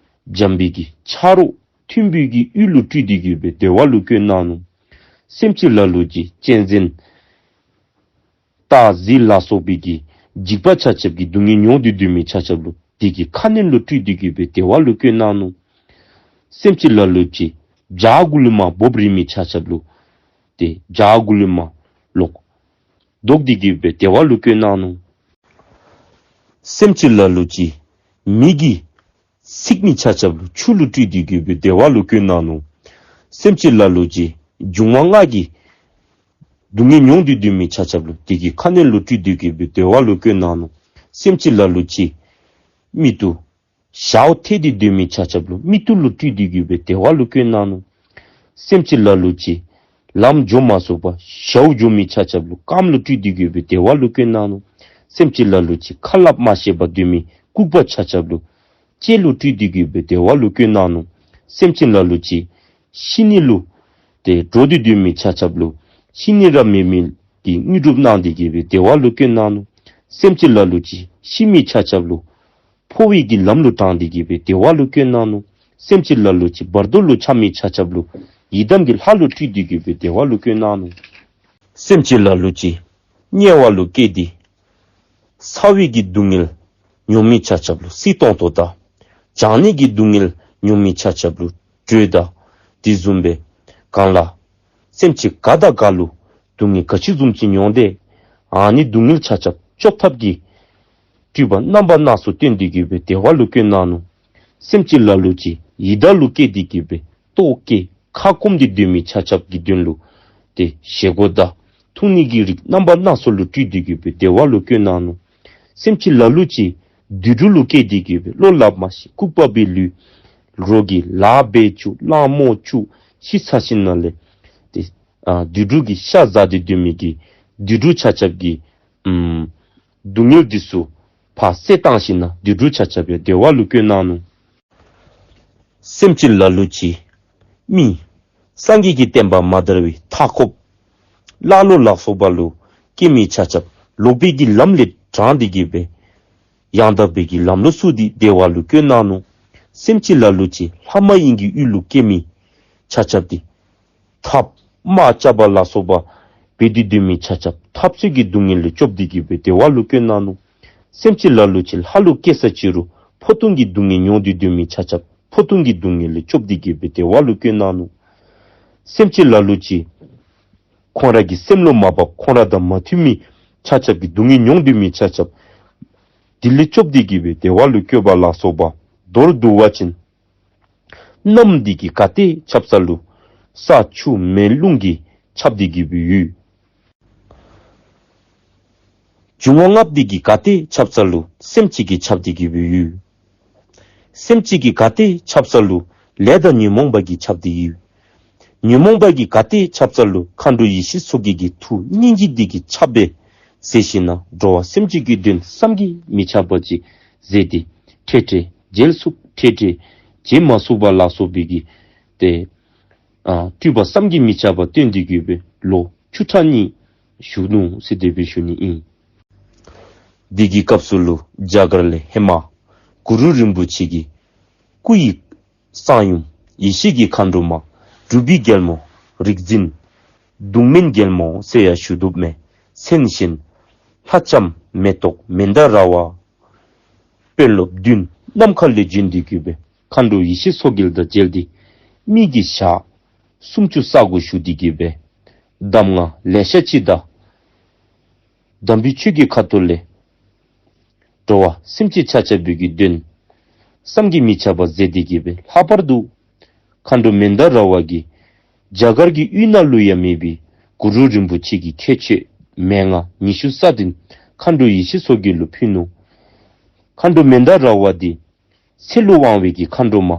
འཇམ་པའི་གི་ཆ་རོགས་མཐུན་པའི་གི་ཡུལ་ལུ་སྤྲུལ་ཏེ་གི་འབད་བདེ་བ་ལུ་བཀོད་གནང་ནུག། སེམས་ཅན་ལ་ལུ་ཅིག་གཅན་གཟན་སྟག་གཟིག་ལ་སོགས་པའི་གི་འཇིགས་པ་ཆ་ཁྱབ་ཀྱི་སྡུག་བསྔལ་མྱོང་སྟེ་སྡོད་མི་ཆ་ཁྱབ་ལུ་དེ་གི་ཁ་གནོན་ལུ་སྤྲུལ་ཏེ་གི་འབད་བདེ་བ་ལུ་བཀོད་གནང་ནུག། སེམས་ཅན་ལ་ལུ་ཅིག་བྱག་གུ་ལུ་མར་འབོ་རིལ་མི་ཆ་ཁྱབ་ལུ་ཏེ་བྱག་གུ་ལུ་མར་ལོག་བཟློག་སྟེ་གི་འབད་བདེ་བ་ལུ་བཀོད་གནང་ནུག། སེམས་ཅན་ལ་ལུ་ཅིག་མེ་གིས་འཚིག་མི་ཆ་ཁྱབ་ལུ་ཆུ་ལུ་སྤྲུལ་ཏེ་གི་འབད་བདེ་བ་ལུ་བཀོད་གནང་ནུག། སེམས་ཅན་ལ་ལུ་ཅིག་འབྱུང་བ་ལྔ་གི་སྡུག་བསྔལ་མྱོང་སྟེ་སྡོད་མི་ཆ་ཁྱབ་ལུ་དེ་གི་ཁ་གནོན་ལུ་སྤྲུལ་ཏེ་གི་འབད་བདེ་བ་ལུ་བཀོད་གནང་ནུག། སེམས་ཅན་ལ་ལུ་ཅིག་མིག་ཏོ་ཞརཝ་ཐལ་ཏེ་སྡོད་མི་ཆ་ཁྱབ་ལུ་མིག་ཏོ་ལུ་སྤྲུལ་ཏེ་གི་འབད་བདེ་བ་ལུ་བཀོད་གནང་ནུག། སེམས་ཅན་ལ་ལུ་ཅིག་ལམ་འགྱོ་མ་ཚུགས་པར་ཞརཝ་འགྱོ་མི་ཆ་ཁྱབ་ལུ་རྐངམ་ལུ་སྤྲུལ་ཏེ་གི་འབད་བདེ་བ་ལུ་བཀོད་གནང་ནུག། སེམས་ཅན་ལ་ལུ་ཅིག་ཁ་སླབ་མ་ཤེས་པར་སྡོད་མི་ལྐུགས་པ་ཆ་ཁྱབ་ལུ་ལྕེ་ལུ་སྤྲུལ་ཏེ་གི་འབད་བདེ་བ་ལུ་བཀོད་གནང་ནུག། སེམས་ཅན་ལ་ལུ་ཅིག་ཤི་ནི་ལུ་ ཏེ་འགྲོ་སྟེ་སྡོད་མི་ཆ་ཁྱབ་ལུ་ཤི་ནི་ར་མེད་མི་གི་དངོས་གྲུབ་གནང་སྟེ་གི་སྦེ་བདེ་བ་ལུ་བཀོད་གནང་ནུག། སེམས་ཅན་ལ་ལུ་ཅིག་ཤི་མི་ཆ་ཁྱབ་ལུ་འཕོ་བའི་གི་ལམ་ལུ་དྲངས་ཏེ་གི་སྦེ་བདེ་བ་ལུ་བཀོད་གནང་ནུག། སེམས་ཅན་ལ་ལུ་ཅིག་བར་དོ་ལུ་འཁྱམས་མི་ཆ་ཁྱབ་ལུ་ཡི་དམ་གྱི་ལྷ་ལུ་སྤྲུལ་ཏེ་གི་སྦེ་བདེ་བ་ལུ་བཀོད་གནང་ནུག། སེམས་ཅན་ལ་ལུ་ཅིག་དམྱལ་བ་ལུ་སྐྱེས་ཏེ་ཚ་བའི་གི་སྡུག་བསྔལ་མྱོང་མི་ཆ་ཁྱབ་ལུ་བསིལ་ཏོང་ཏོ་དང་། གྱང་ནི་གི་སྡུག་བསྔལ་མྱོང་མི་ཆ་ཁྱབ་ལུ་དྲོད་དང་། དེ་བཟུམ་སྦེ་གང་ལ་སེམས་ཅན་ག་དང་ག་ལུ་སྡུག་བསྔལ་ག་ཅི་བཟུམ་ཅིག་མྱོང་སྟེ་ཨ་ནི་སྡུག་བསྔལ་ཆ་ཁྱབ་བཅོ་ཐབས་ཀྱི་སྤྲུལ་པ་རྣམ་པ་སྣ་ཚོགས་སྟོན་ཏེ་གི་སྦེ་བདེ་བ་ལུ་བཀོད་གནང་ནུག། སེམས་ཅན་ལ་ལུ་ཅིག་ཡི་དྭགས་ལུ་སྐྱེས་ཏེ་གི་སྦེ་ལྟོཝ་བཀྱེས་ཁ་སྐོམ་སྟེ་སྡོད་མི་ཆ་ཁྱབ་ཀྱི་དོན་ལུ་ཏེ་བཞེས་སྒོ་དང་འཐུང་ནི་གི་རིགས་རྣམ་པ་སྣ་ཚོགས་ལུ་སྤྲུལ་ཏེ་གི་སྦེ་བདེ་བ་ལུ་བཀོད་གནང་ནུག། སེམས་ཅན་ལ་ལུ་ཅིག་དུད་འགྲོ་ལུ་སྐྱེས་ཏེ་གི་སྦེ་བློ་སླབ་མ་ཤེས་ལྐུགས་པ་སྦེ་ལུས། རོགས་ཀྱིས་ལཱ་འབད་བཅུག་གླང་རྨོ་བཅུག་ཤི་ཚར་ཞིནམ་ལས་ཏེ་ཨ་དུད་འགྲོ་གི་ཤ་བཟའ་སྟེ་སྡོད་མི་གི་དུད་འགྲོ་ཆ་ཁྱབ་ཀྱི་ཨམ་སྡུག་བསྔལ་འདི་ཚུ་ཕར་བསལ་བཏང་ཞིནམ་ལས་དུད་འགྲོ་ཆ་ཁྱབ་ཡང་བདེ་བ་ལུ་བཀོད་གནང་ནུག། སེམས་ཅན་ལ་ལུ་ཅིག་མི་སངས་རྒྱས་ཀྱི་བསྟན་པ་མ་དར་བའི་མཐའ་འཁོབ་ཀླ་ཀློ་ལ་སོགས་པ་ལུ་སྐྱེ་མི་ཆ་ཁྱབ་ལོག་པའི་གི་ལམ་ལས་དྲངས་ཏེ་གི་སྦེ་ཡང་དག་པའི་གི་ལམ་ལུ་བཙུགས་ཏེ་བདེ་བ་ལུ་བཀོད་གནང་ནུག། སེམས་ཅན་ལ་ལུ་ཅིག་ལྷ་མ་ཡིན་གྱི་ཡུལ་ལུ་སྐྱེ་མི་ཆ་ཁྱབ་འདི་འཐབ་དམག་རྐྱབ་པ་ལ་སོགས་པ་འབད་དེ་སྡོད་མི་ཆ་ཁྱབ་འཐབ་རྩོད་ཀྱི་སྡུག་བསྔལ་ལས་སྐྱོབ་སྟེ་གི་སྦེ་བདེ་བ་ལུ་བཀོད་གནང་ནུག། སེམས་ཅན་ལ་ལུ་ཅིག་ལྷ་ལུ་སྐྱེས་ས་ཅི་རུང་འཕོ་ལྟུང་གི་སྡུག་བསྔལ་མྱོང་སྟེ་སྡོད་མི་ཆ་ཁྱབ་འཕོ་ལྟུང་གི་སྡུག་བསྔལ་ལས་སྐྱོབ་སྟེ་གི་སྦེ་བདེ་བ་ལུ་བཀོད་གནང་ནུག། སེམས་ཅན་ལ་ལུ་ཅིག་ཁོང་ར་གི་སེམས་ལུ་མ་བབ་ཁོང་ར་དང་མ་མཐུན་མི་ཆ་ཁྱབ་ཀྱི་སྡུག་བསྔལ་མྱོང་སྡོད་མི་ཆ་ཁྱབ་འདི་ལས་སྐྱོབ་སྟེ་གི་སྦེ་བདེ་བ་ལུ་བཀོད་པ་ལ་སོགས་པ། མདོར་བསྡུ་བ་ཅིན་གནམ་འདི་གི་ག་ཏེ་ཁྱབ་ས་ལུ་ས་ཆུ་མེ་རླུང་གིས་ཁྱབ་སྟེ་གི་སྦེ་ཡོད། འབྱུང་བ་ལྔ་འདི་གི་ག་ཏེ་ཁྱབ་ས་ལུ་སེམས་ཅན་གྱིས་ཁྱབ་སྟེ་གི་སྦེ་ཡོད། སེམས་ཅན་གྱི་ག་ཏེ་ཁྱབ་ས་ལུ་ལས་དང་ཉོན་མོངས་པ་གིས་ཁྱབ་སྟེ་ཡོད། ཉོན་མོངས་པ་གི་ག་ཏེ་ཁྱབ་ས་ལུ་མཁའ་འགྲོ་ཡེ་ཤེས་མཚོ་རྒྱལ་གྱི་ཐུགས་སྙིང་རྗེ་འདི་གིས་ཁྱབ་པས་ཟེར་ཞིནམ་ལས་འགྲོ་བ་སེམས་ཅན་གྱི་དོན་བསམ་གྱིས་མི་ཁྱབ་པ་ཅིག་མཛད་དེ་འཕྲལ་འཕྲལ་མཇལ་ཚུགས་འཕྲལ་འཕྲལ་མཇལ་མ་ཚུགས་པ་ལ་སོགས་པའི་གི་ཏེ་ཨ་སྤྲུལ་པ་བསམ་གྱིས་མི་ཁྱབ་པ་སྟོན་ཏེ་གི་སྦེ་ལོ་བཅུ་ཕྲག་གཉིས་བཞུགས་ནུག་ཟེར་དེ་སྦེ་ཞུ་ནི་ཨིན། དེ་གི་སྐབས་སུ་ལུ་རྒྱ་གར་ལས་ཧེ་མ་གུ་རུ་རིན་པོ་ཆེ་གི་སྐུ་ཡི་གསང་ཡུམ་ཡེ་ཤེས་ཀྱི་མཁའ་འགྲོ་མ་སྒྲུབ་པའི་རྒྱལ་མོ་རིག་འཛིན་གདོང་མའི་རྒྱལ་མོ་ཟེར་ཡང་ཞུ་དོ་མས། མཚན་གཞན་ལྷ་ལྕམ་མེ་ཏོག་མནྡ་ར་བ། དཔོན་སློབ་བདུན་ནམ་མཁའ་ལས་བྱོན་ཏེ་གི་སྦེ་མཁའ་འགྲོ་ཡེ་ཤེས་མཚོ་རྒྱལ་དང་མཇལ་ཏེ་མི་གི་ཞག་སུམ་ཅུ་ས་གོ་བཞུགས་ཏེ་གི་སྦེ་གདམས་ངག་ལེ་ཤ་ཅིག་དང་དམ་པའི་ཆོས་ཀྱི་ཁ་ཐུག་ལས་འགྲོ་བ་སེམས་ཅན་ཆ་ཁྱབ་ཀྱི་དོན་བསམ་གྱིས་མི་ཁྱབ་པ་མཛད་དེ་གི་སྦེ་ལྷག་པར་དུ་མཁའ་འགྲོ་མནྡ་ར་བ་གིས་རྒྱ་གར་གྱི་ཡུལ་ནང་ལུ་ཡང་མེད་པའི་གུ་རུ་རིན་པོ་ཆེ་གི་ཁྱད་ཆོས་མན་ངག་ཉི་ཤུ་རྩ་བདུན་མཁའ་འགྲོ་ཡེ་ཤེས་མཚོ་རྒྱལ་ལུ་ཕུལ་ནུག། མཁའ་འགྲོ་མནྡ་ར་བ་འདི་ཚེ་ལུ་དབང་བའི་གི་མཁའ་འགྲོ་མ་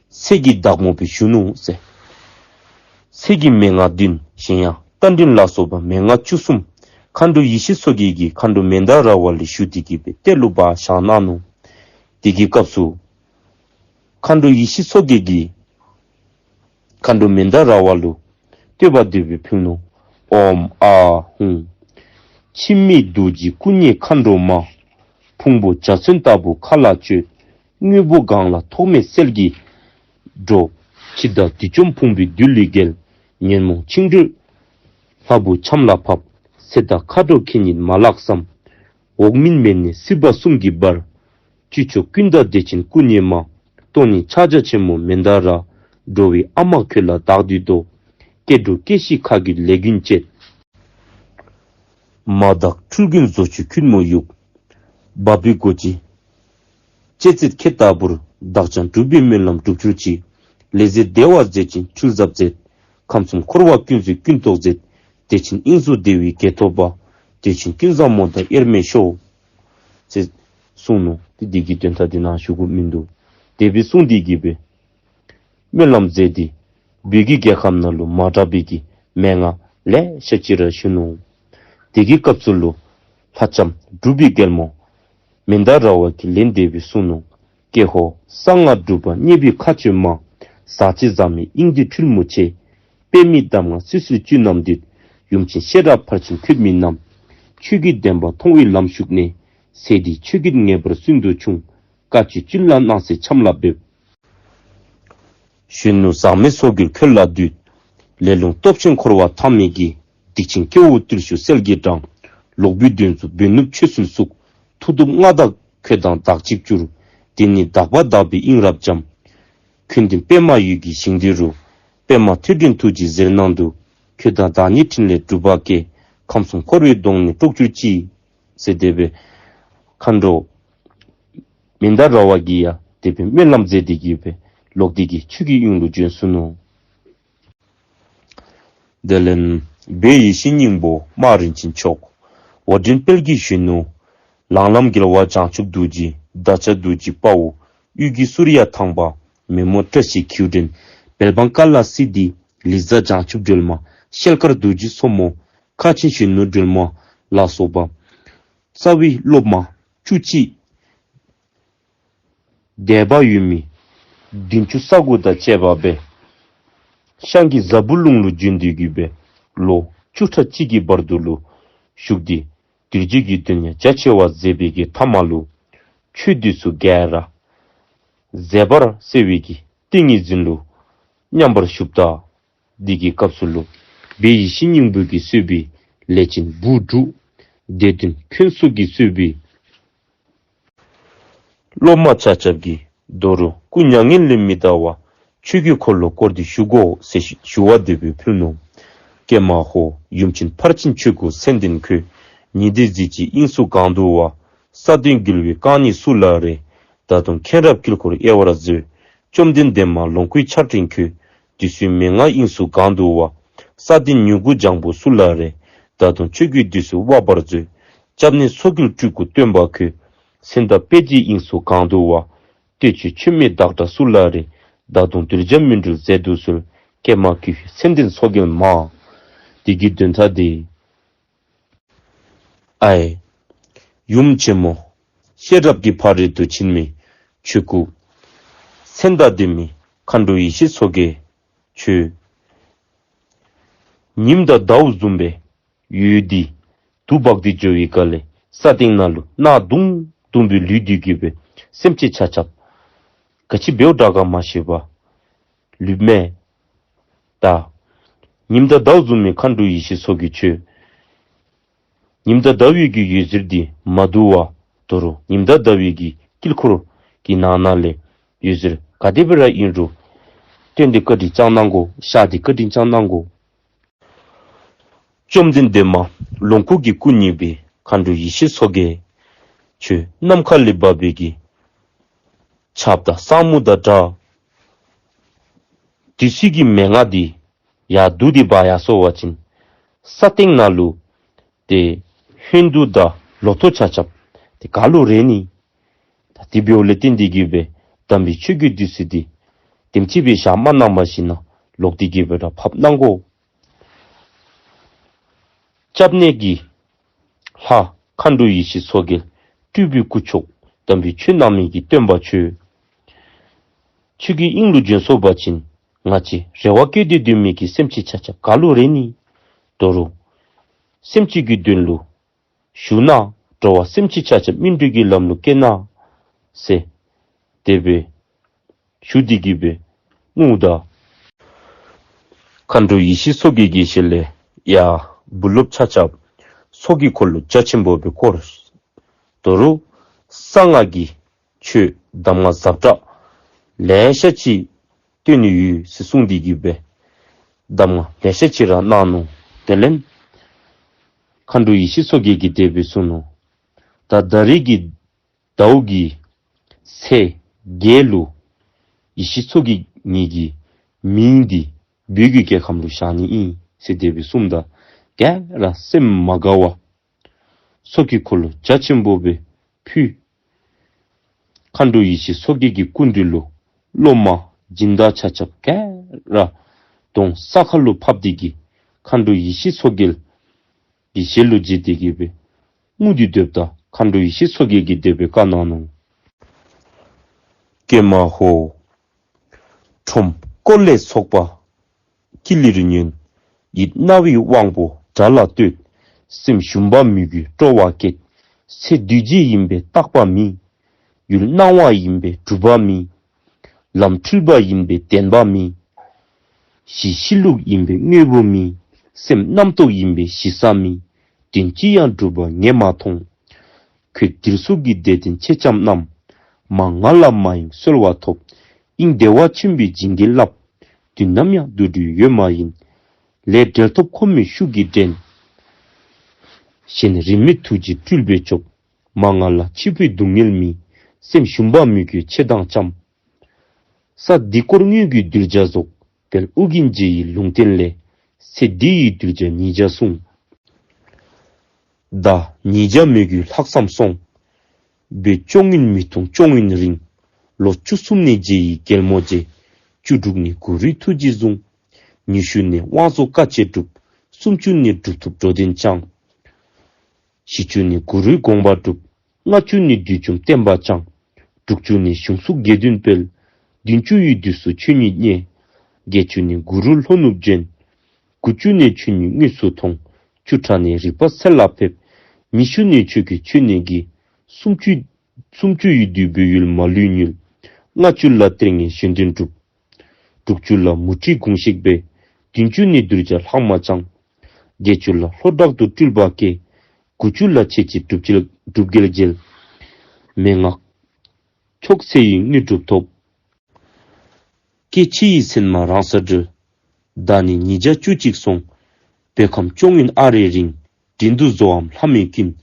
ཚེ་གི་བདག་མོ་སྦེ་བཞུགས་ནུག་ཟེར། ཚེ་གི་མན་ངག་བདུན་གཞན་ཡང་རྟ་མགྲིན་ལ་སོགས་པ་མན་ངག་བཅུ་གསུམ་མཁའ་འགྲོ་ཡེ་ཤེས་མཚོ་རྒྱལ་གྱིས་མཁའ་འགྲོ་མནྡ་ར་བ་ལས་ཞུ་སྟེ་གི་སྦེ་གཏེར་ལུ་སྦ་བཞག་གནང་ནུག། དེ་གི་སྐབས་སུ་མཁའ་འགྲོ་ཡེ་ཤེས་མཚོ་རྒྱལ་གྱིས་མཁའ་འགྲོ་མནྡ་ར་བ་ལུ་བསྟོད་པ་འདི་སྦེ་ཕུལ་ནུག། ཨོཾ་ཨཱཿ་ཧཱུྃ། འཆི་མེད་རྡོ་རྗེ་སྐུ་བརྙེས་མཁའ་འགྲོ་མ། ཕུང་པོ་འཇའ་ཚོན་ལྟ་བུ་མཁའ་ལ་སྤྱོད། དངོས་པོ་གང་ལ་ཐོགས་མེད་གསལ་གྱིས་འགྲོ། འཆི་བདག་བདུད་འཇོམས་ཕུང་པོའི་བདུད་ལས་རྒྱལ། ཉོན་མོངས་འཆིང་འགྲོལ་ལྷ་བུ་ཆམ་ལ་ཕབ། ཚེ་དང་མཁའ་འགྲོ་ཁྱེད་ཉིད་མ་ལགས་སམ། འོག་མིན་མེ་ནས་སྲིད་པ་གསུམ་གྱི་བར། ཅི་ཕྱོགས་ཀུན་ད་བདེ་ཆེན་སྐུ་བརྙེས་མ། སྟོང་ཉིད་ཕྱག་རྒྱ་ཆེན་མོ་མནྡ་ར། འགྲོ་བའི་ཨ་མ་ཁྱོད་ལ་བདག་འདུད་དོ། སྐྱེ་འགྲོ་སྐྱེ་ཤི་ཁ་གྱེས་ལས་ཀུན་བཅད། མ་དག་འཁྲུལ་རྐྱེན་བཟོ་བཅོས་ཁྱུད་མོ་ཡུག། བབ་པའི་སྒོ་འབྱེད་ཅེས་མཛད་ཁྱེད་ལྟ་བུར། བདག་ཀྱང་འགྲུབ་པའི་སྨོན་ལམ་འགྲུབ་གྱུར་ཅིག། ལས་མཛད་བདེ་བ་མཛད་ཅིང་འཕྲུལ་ཟབ་མཛད། ཁམས་གསུམ་འཁོར་བ་ཀུན་སོལ་ཀུན་རྟོག་མཛད། བདེ་ཆེན་དབྱིངས་སུ་བདེ་བའི་དགེ་ཐོབ་པ། བདེ་ཆེན་ཀུན་བཟང་མོ་དང་དབྱེར་མེད་ཤོག། ཅེས་གསུངས་ནུག། དེ་འདི་གི་དོན་དག་འདི་ནང་ཞུ་དགོཔ་མིན་འདུག། དེ་སྦེ་གསུངས་ཏེ་གི་སྦེ་སྨོན་ལམ་མཛད་དེ་བོད་ཀྱི་རྒྱལ་ཁམས་ནང་ལུ་མ་དྲག་པའི་གི་མན་ངག་ལེ་ཤ་ཅིག་ར་ཞུ་ནུག། དེ་གི་སྐབས་སུ་ལུ་ལྷ་ལྕམ་སྒྲུབ་པའི་རྒྱལ་མོ་མནྡ་ར་བ་གིས་ལན་འདི་སྦེ་གསུངས་ནུག། ཀྱེ་ཧོ། གསང་སྔགས་སྒྲུབ་པ་བརྙེས་པའི་མཁའ་སྤྱོད་མ། ཟག་བཅས་ཟག་མེད་དབྱིངས་འདི་འཁྲུལ་མུ་ཆེ། པདྨའི་གདམས་ངག་བསིལ་ཟེར་བཅུད་རྣམས་འདུས། ཡུམ་ཆེན་ཤེས་རབ་ཕར་ཕྱིན་ཁྱོད་མིན་ནམ། ཆོས་ཀྱི་བདེན་པ་མཐོང་བའི་ལམ་ཞུགས་ནས། ཟེར་འདི་ཆོས་ཀྱི་ངེས་པར་སུན་དུ་ཕྱུང་། བཀའ་ཆོས་ཅི་ལ་གནང་ཟེར་འཆམ་ལ་འབེབས། གཞོན་ནུ་ཟག་མེད་མཚོ་རྒྱལ་ཁྱོད་ལ་འདུད། ལས་རླུང་སྟོབས་ཆེན་འཁོར་བ་མཐའ་མེད་ཀྱི། སྡིག་ཆེན་སྐྱེ་བོ་བརྟུལ་ཞུགས་སེལ་གྱི་འགྲམ། ལོག་པའི་གདོན་གཟུགས་འབད་ནུབ་ཆོས་སྲིད་གཙུག། མཐུ་སྟོབས་མངའ་བདག་ཁྱོད་དང་བདག་གཅིག་གྱུར། དེ་ནི་དག་པ་དག་པའི་དབྱིངས་རབ་འབྱམས། ཁྱོད་འདི་པདྨ་འོད་ཀྱི་ཞིང་འདི་རུ། པདྨ་ཐོད་ཕྲེང་ཐུགས་རྗེའི་ཟིལ་གནོན་དུ། ཁྱོད་དང་བདག་ཉིད་ཕྲིན་ལས་སྒྲུབ་པ་སྐྱེ། ཁམས་གསུམ་འཁོར་བའི་དོང་ནས་དཀྲོགས་གྱུར་ཅིག། ཟེར་དེ་སྦེ་མཁའ་འགྲོ་མན་དཱ་ར་བ་གིས་ཡང་དེ་སྦེ་སྨོན་ལམ་མཛད་དེ་གི་སྦེ་ལོག་སྟེ་གི་ཆོས་ཀྱི་དབྱིངས་ལུ་བྱོན་སོ་ནུག། དེ་ལས་སྦས་ཡེ་ཤེས་སྙིང་པོ་དམར་རིན་ཆེན་མཆོག། ཝ་དྲིན་དཔལ་གྱི་གཞོན་ནུ། ལང་ལམ་རྒྱལ་བ་བྱང་ཆུབ་རྡོ་རྗེ། བདག་ཅག་རྡོ་རྗེ་དཔའ་བོ། དབུས་ཀྱི་སུར་ཡ་ཐང་པ། མེ་མོ་བཀྲ་ཤིས་ཁྱེའུ་འདྲེན། བལ་འབངས་ཀ་ལ་སྲིད་དེ། ལི་ཟ་བྱང་ཆུབ་སྒྲོལ་མ། ཤེལ་དཀར་རྡོ་རྗེ་སོར་མོ། ཁ་ཆེན་གཞོན་ནུ་སྒྲོལ་མ་ལ་སོགས་པ། རྩ་བའི་སློབ་མ་བཅུ་གཅིག། སྡེ་པ་ཡོད་མི་བདུན་ཅུ་རྩ་དགུ་དང་བཅས་པ་སྦེ་ཤངས་ཀྱི་ཟབ་བུ་ལུང་ལུ་བྱོན་ཏེ་གི་སྦེ་ལོ་བཅུ་ཕྲག་གཅིག་གི་བར་དུ་ལུ་བཞུགས་ཏེ་གདུལ་བྱའི་གི་དོན་ཡང་རྒྱ་ཆེ་བ་མཛད་པའི་གི་མཐའ་མ་ལུ་ཆོས་འདི་ཚུ་ག་ར་ཟད་པར་གསལ་བའི་གི་ཏིང་ངེ་འཛིན་ལུ་མཉམ་པར་ཞུགསཔ་ད། འདི་གི་སྐབས་སུ་ལུ་སྦས་ཡེ་ཤེས་སྙིང་པོ་གིས་གཙོས་པའི་ལས་ཅན་བུ་དྲུག། སྡེ་བདུན་འཁོན་སོགས་ཀྱིས་གཙོས་པའི་སློབ་མ་ཆ་ཁྱབ་ཀྱིས་ད་རུང་སྐུ་མྱ་ངན་ལས་མི་འདའ་བར་ཆོས་ཀྱི་འཁོར་ལོ་བསྐོར་ཏེ་བཞུགས་དགོ་ཟེར་ཞུ་བ་དེ་སྦེ་ཕུལ་ནུག། ཀྱེ་མ་ཧོ། ཡུམ་ཆེན་ཕར་ཕྱིན་ཆོས་སྐུ་མཚན་ལྡན་ཁྱོད། ཉི་ཟླའི་གཟི་བརྗིད་དབྱིངས་སུ་གང་དུ་བ། སྲ་བརྟན་རྒྱལ་བའི་རྐང་གཉིས་སུ་ལ་རེ། ད་དུང་མཁྱེན་རབ་དཀྱིལ་འཁོར་དབྱེ་བར་མཛོད། བཅོམ་ལྡན་འདས་མ་ལོངས་སྐུའི་ཆར་སྤྲིན་ཁྱོད། འདི་ཚུ་མན་ངག་དབྱིངས་སུ་གང་དུ་བ། སྲ་བརྟན་མྱུ་གུ་ལྗང་བུ་སུ་ལ་རེ། ད་དུང་ཆོས་ཀྱི་བདུད་རྩི་དབབ་པར་མཛོད། སྐྱབས་གནས་མཚོ་རྒྱལ་སྤྲུལ་སྐུ་སྟོན་པ་ཁྱོད། མཚན་དང་དཔལ་གྱི་དབྱིངས་སུ་གང་དུ་བ། བསྟོད་ཆོས་མཆོད་མེ་དག་དྲག་སུ་ལ་རེ། ད་དུང་གདུལ་བྱ་སྨིན་གྲོལ་མཛད་དུ་གསོལ། ཀྱེ་མ་ཀྱི་ཧུད་མཚན་ལྡན་མཚོ་རྒྱལ་མ། འདི་གི་དོན་དག་འདི། ཨའི། ཡུམ་ཆེན་མོ་ཤེས་རབ་ཀྱི་ཕ་རོལ་ཏུ་ཕྱིན་མི་ཆོས་སྐུ་མཚན་དང་ལྡན་མི་མཁའ་འགྲོ་ཡེ་ཤེས་མཚོ་རྒྱལ་ཁྱོད། ཉིམ་དང་ཟླཝ་བཟུམ་སྦེ་འོད་འདི་དུ་འབག་སྟེ་འགྱོ་བའི་སྒང་ལས་ས་སྟེང་ནང་ལུ་གནག་དུང་དུང་སྦེ་ལུས་ཏེ་གི་སྦེ་སེམས་ཅན་ཆ་ཁྱབ་ག་ཅི་འབདཝ་དྲག་ག་མ་ཤེས་པར་ལུས་མས། ད་ཉིམ་དང་ཟླཝ་བཟུམ་མའི་མཁའ་འགྲོ་ཡེ་ཤེས་མཚོ་རྒྱལ་ཁྱོད། ཉིམ་དང་ཟླཝ་གི་འོད་ཟེར་འདི་མ་དུ་བར་ད་རུང་ཉིམ་དང་ཟླཝ་གི་དཀྱིལ་འཁོར་གྱི་ནང་ན་ལས་འོད་ཟེར་ག་དེ་སྦེ་ར་ཨིན་རུང་བཏོན་ཏེ་བཀའ་དྲིན་བསྐྱང་གནང་དགོ། བཞག་སྟེ་བཀའ་དྲིན་བསྐྱང་གནང་དགོ། བཅོམ་ལྡན་འདས་མ་ལོངས་སྐུ་གི་སྐུ་བརྙེས་པའི་མཁའ་འགྲོ་ཡེ་ཤེས་མཚོ་རྒྱལ་ཁྱོད། ནམ་མཁའ་ལས་འབབ་པའི་གི་ཆརཔ་དང་ས་སྨུག་དང་འདྲ། དུས་ཚོད་ཀྱི་མན་ངག་འདི་ཡར་བསྡུ་སྟེ་འབག་ཡར་སོང་བ་ཅིན་ས་སྟེང་ནང་ལུ་ཏེ་ཧོན་དུ་དང་ལོ་ཐོག་ཆ་ཁྱབ་ཏེ་ག་ལུ་རེ་ནི། ད་དེ་འབདཝ་ལས་བརྟེན་ཏེ་གི་སྦེ་དམ་པའི་ཆོས་ཀྱི་བདུད་རྩི་འདི་དེམ་ཅིག་སྦེ་བཞག་མ་གནང་བར་ཞིན་ན་ལོག་སྟེ་གི་སྦེ་ར་ཕབ་གནང་དགོ། སྐྱབས་གནས་ཀྱི་ལྷ་མཁའ་འགྲོ་ཡེ་ཤེས་མཚོ་རྒྱལ་སྤྲུལ་པའི་སྐུ་མཆོག། དམ་པའི་ཆོས་རྣམ་སྨིན་གྱི་སྟོན་པ་ཁྱོད། ཆོས་ཀྱི་དབྱིངས་ལུ་བྱོན་སོང་བ་ཅིན་ང་བཅས་རེ་བ་བསྐྱེད་དེ་སྡོད་མི་གི་སེམས་ཅན་ཆ་ཁྱབ་ག་ལུ་རེ་ནི། ད་རུང་སེམས་ཅན་གྱི་དོན་ལུ་བཞུགས་གནང་། འགྲོ་བ་སེམས་ཅན་ཆ་ཁྱབ་སྨིན་གྲོལ་གྱི་ལམ་ལུ་བསྐྱལ་གནང་ཟེར་དེ་སྦེ་ཞུ་སྟེ་གི་སྦེ་སྔུ་ད། མཁའ་འགྲོ་ཡེ་ཤེས་མཚོ་རྒྱལ་གྱི་ཞལ་ལས་ཡར་བུ་སློབ་ཆ་ཁྱབ་ཚོགས་ཀྱི་འཁོར་ལོ་རྒྱ་ཆེན་པོ་སྦེ་བསྐོར། ད་རུང་གསང་སྔགས་ཀྱི་ཆོས་གདམས་ངག་ཟབ་དྲགས་ལེ་ཤ་ཅིག་སྟོན་ནི་ཡོད་ཟེར་གསུངས་ཏེ་གི་སྦེ་གདམས་ངག་ལེ་ཤ་ཅིག་ར་གནང་ནུག། དེ་ལས་མཁའ་འགྲོ་ཡེ་ཤེས་མཚོ་རྒྱལ་གྱིས་དེ་སྦེ་གསུངས་ནུག། ད་ད་རེས་ཀྱི་ཟླཝ་གི་ཚེས་བརྒྱད་ལུ་ཡེ་ཤེས་མཚོ་རྒྱལ་ངེ་གི་མིང་འདི་བོད་ཀྱི་རྒྱལ་ཁམས་ལུ་བཞག་ནི་ཨིན་ཟེར་དེ་སྦེ་གསུངམ་ད་ག་ར་སེམས་མ་དགའ་བར་ཚོགས་ཀྱི་འཁོར་ལོ་རྒྱ་ཆེན་པོ་སྦེ་ཕུལ། མཁའ་འགྲོ་ཡེ་ཤེས་མཚོ་རྒྱལ་གྱི་སྐུ་མདུན་ལུ་སློབ་མ་སྦྱིན་བདག་ཆ་ཁྱབ་ག་ར་གདོང་ས་ཁར་ལུ་ཕབ་སྟེ་གི་མཁའ་འགྲོ་ཡེ་ཤེས་མཚོ་རྒྱལ་གྱི་ཞལ་ལུ་མཇལ་ཏེ་གི་སྦེ་སྔུ་སྟེ་སྡོདཔ་ད་མཁའ་འགྲོ་ཡེ་ཤེས་མཚོ་རྒྱལ་གྱིས་དེ་སྦེ་བཀའ་གནང་ནུག། ཀྱེ་མ་ཧོ། ཁྲོམ་ དཀོར་ལས་ཚོགས་པ་ཀི་ལིར་ཉོན། ཡིད་རྣ་བའི་དབང་པོ་དགྲ་ལ་གཏོད། སེམས་ཞུམ་པ་མོས་གུས་སྤྲོ་བ་བསྐྱེད། ཚེ་འདུས་བྱས་ཡིན་པས་རྟག་པ་མེད། ཡུལ་སྣང་བ་ཡིན་པས་གྲུབ་པ་མེད། ལམ་འཁྲུལ་པ་ཡིན་པས་བདེན་པ་མེད། གཞི་གཤིས་ལུགས་ཡིན་པས་དངོས་པོ་མེད། སེམས་རྣམ་རྟོག་ཡིན་པས་གཞི་ས་མེད། དོན་ཅི་ཡང་གྲུབ་པ་ངས་མ་མཐོང་། ཁྱོད་འདིར་སོགས་ཀྱི་འདྲེ་ལྡན་མཆེད་ལྕམ་རྣམས། མ་ང་ལ་མ་ཡེངས་གསོལ་བ་ཐོབ། དབྱིངས་བདེ་བ་ཆེན་པོའི་བྱིན་གྱིས་བརླབས། དུས་ནམ་ཡང་འདུ་འབྲལ་ཡོད་མ་ཡིན། ལས་འབྲེལ་ཐོབ་ཁོམ་མེད་ཤུགས་ཀྱིས་འདྲེན། གཞན་རིས་མེད་ཐུགས་རྗེས་སྤྲུལ་པས་སྐྱོབ། མ་ང་ལ་འཆི་འཕོའི་སྡུག་བསྔལ་མེད། སེམས་ཞུམ་པ་མོས་གུས་མཆེད་དང་ལྕམ། ས་འདི་དཀོར་དངོས་ཀྱི་གདུལ་བྱ་རྫོགས། དཔལ་ཨོ་རྒྱན་རྗེ་ཡི་ལུང་བསྟན་ལས། ཚེ་འདི་ཡི་གདུལ་བྱ་ཉིད་བྱ་གསུངས། བདག་ཉིད་བྱ་མོས་གུས་ལྷག་བསམ་སོང་། བོད་སྐྱོང་ཡུན་མི་ཐུང་སྐྱོང་ཡུན་རིང་། ལོ་བཅུ་གསུམ་ནས་རྗེ་ཡི་རྒྱལ་མོ་མཇལ། བཅུ་དྲུག་ནས་གུ་རུའི་ཐུགས་རྗེས་བཟུང་། ཉི་ཤུ་ནས་དབང་སོགས་བཀའ་བཅད་གྲུབ། སུམ་ཅུ་ནས་གྲུབ་ཐོབ་འགྲོ་དོན་བསྐྱངས། བཞི་བཅུ་ནས་གུ་རུའི་དགོངས་པ་གྲུབ། ལྔ་བཅུ་ནས་བདུད་འཇོམས་བསྟན་པ་བསྐྱངས། དྲུག་ཅུ་ནས་གཞུང་སྲུང་དགེ་འདུན་སྤེལ། བདུན་ཅུ་ཡི་དུས་སུ་ཆོས་ཉིད་བརྙེས། བརྒྱད་ཅུ་ནས་གུ་རུ་ལྷོ་ནུབ་བྱོན། དགུ་བཅུ་ནས་ཆོས་ཉིད་དངོས་སུ་མཐོང་། བཅུ་ཕྲག་ནས་རིག་པ་གསལ་ལ་ཕེབས། ཉི་ཤུ་ནས་ཆོས་ཀྱི་མཆོད་གནས་ཀྱི། སུམ་ཅུ། སུམ་ཅུ་ཡི་དུས་བོད་ཡུལ་མ་ལུས་ཉུལ། ལྔ་བཅུ་ལ་གཏེར་ངན་གཞན་དོན་གྲུབ། དྲུག་ཅུ་ལ་མུ་ཁྲི་དགོངས་གཤེགས་པའི། བདུན་ཅུ་ནས་གདུལ་བྱ་ལྷག་མ་བསྐྱངས། བརྒྱད་ཅུ་ལ་ལྷོ་བྲག་ཏུ་སྤྲུལ་པ་སྐྱེས། དགུ་བཅུ་ལ་ཆོས་རྗེ་སྒྲུབ་རྒྱལ་སྒྲུབ་རྒྱལ་མཇལ། མན་ངག་མཆོག་སྲེད་ཡི་དངོས་གྲུབ་ཐོབ། སྐྱེ་འཆི་ཡི་མཚན་མ་རང་སར་གྲོལ། བདག་ནི་ཉིས་བརྒྱ་བཅུ་གཅིག་སོང་། བོད་ཁམས་སྐྱོང་ཡུན་ཨ་རེ་རིང་། འགྲན་བསྡུར་བཟོའམ་ལྷ་མོའི་སྐྱིན།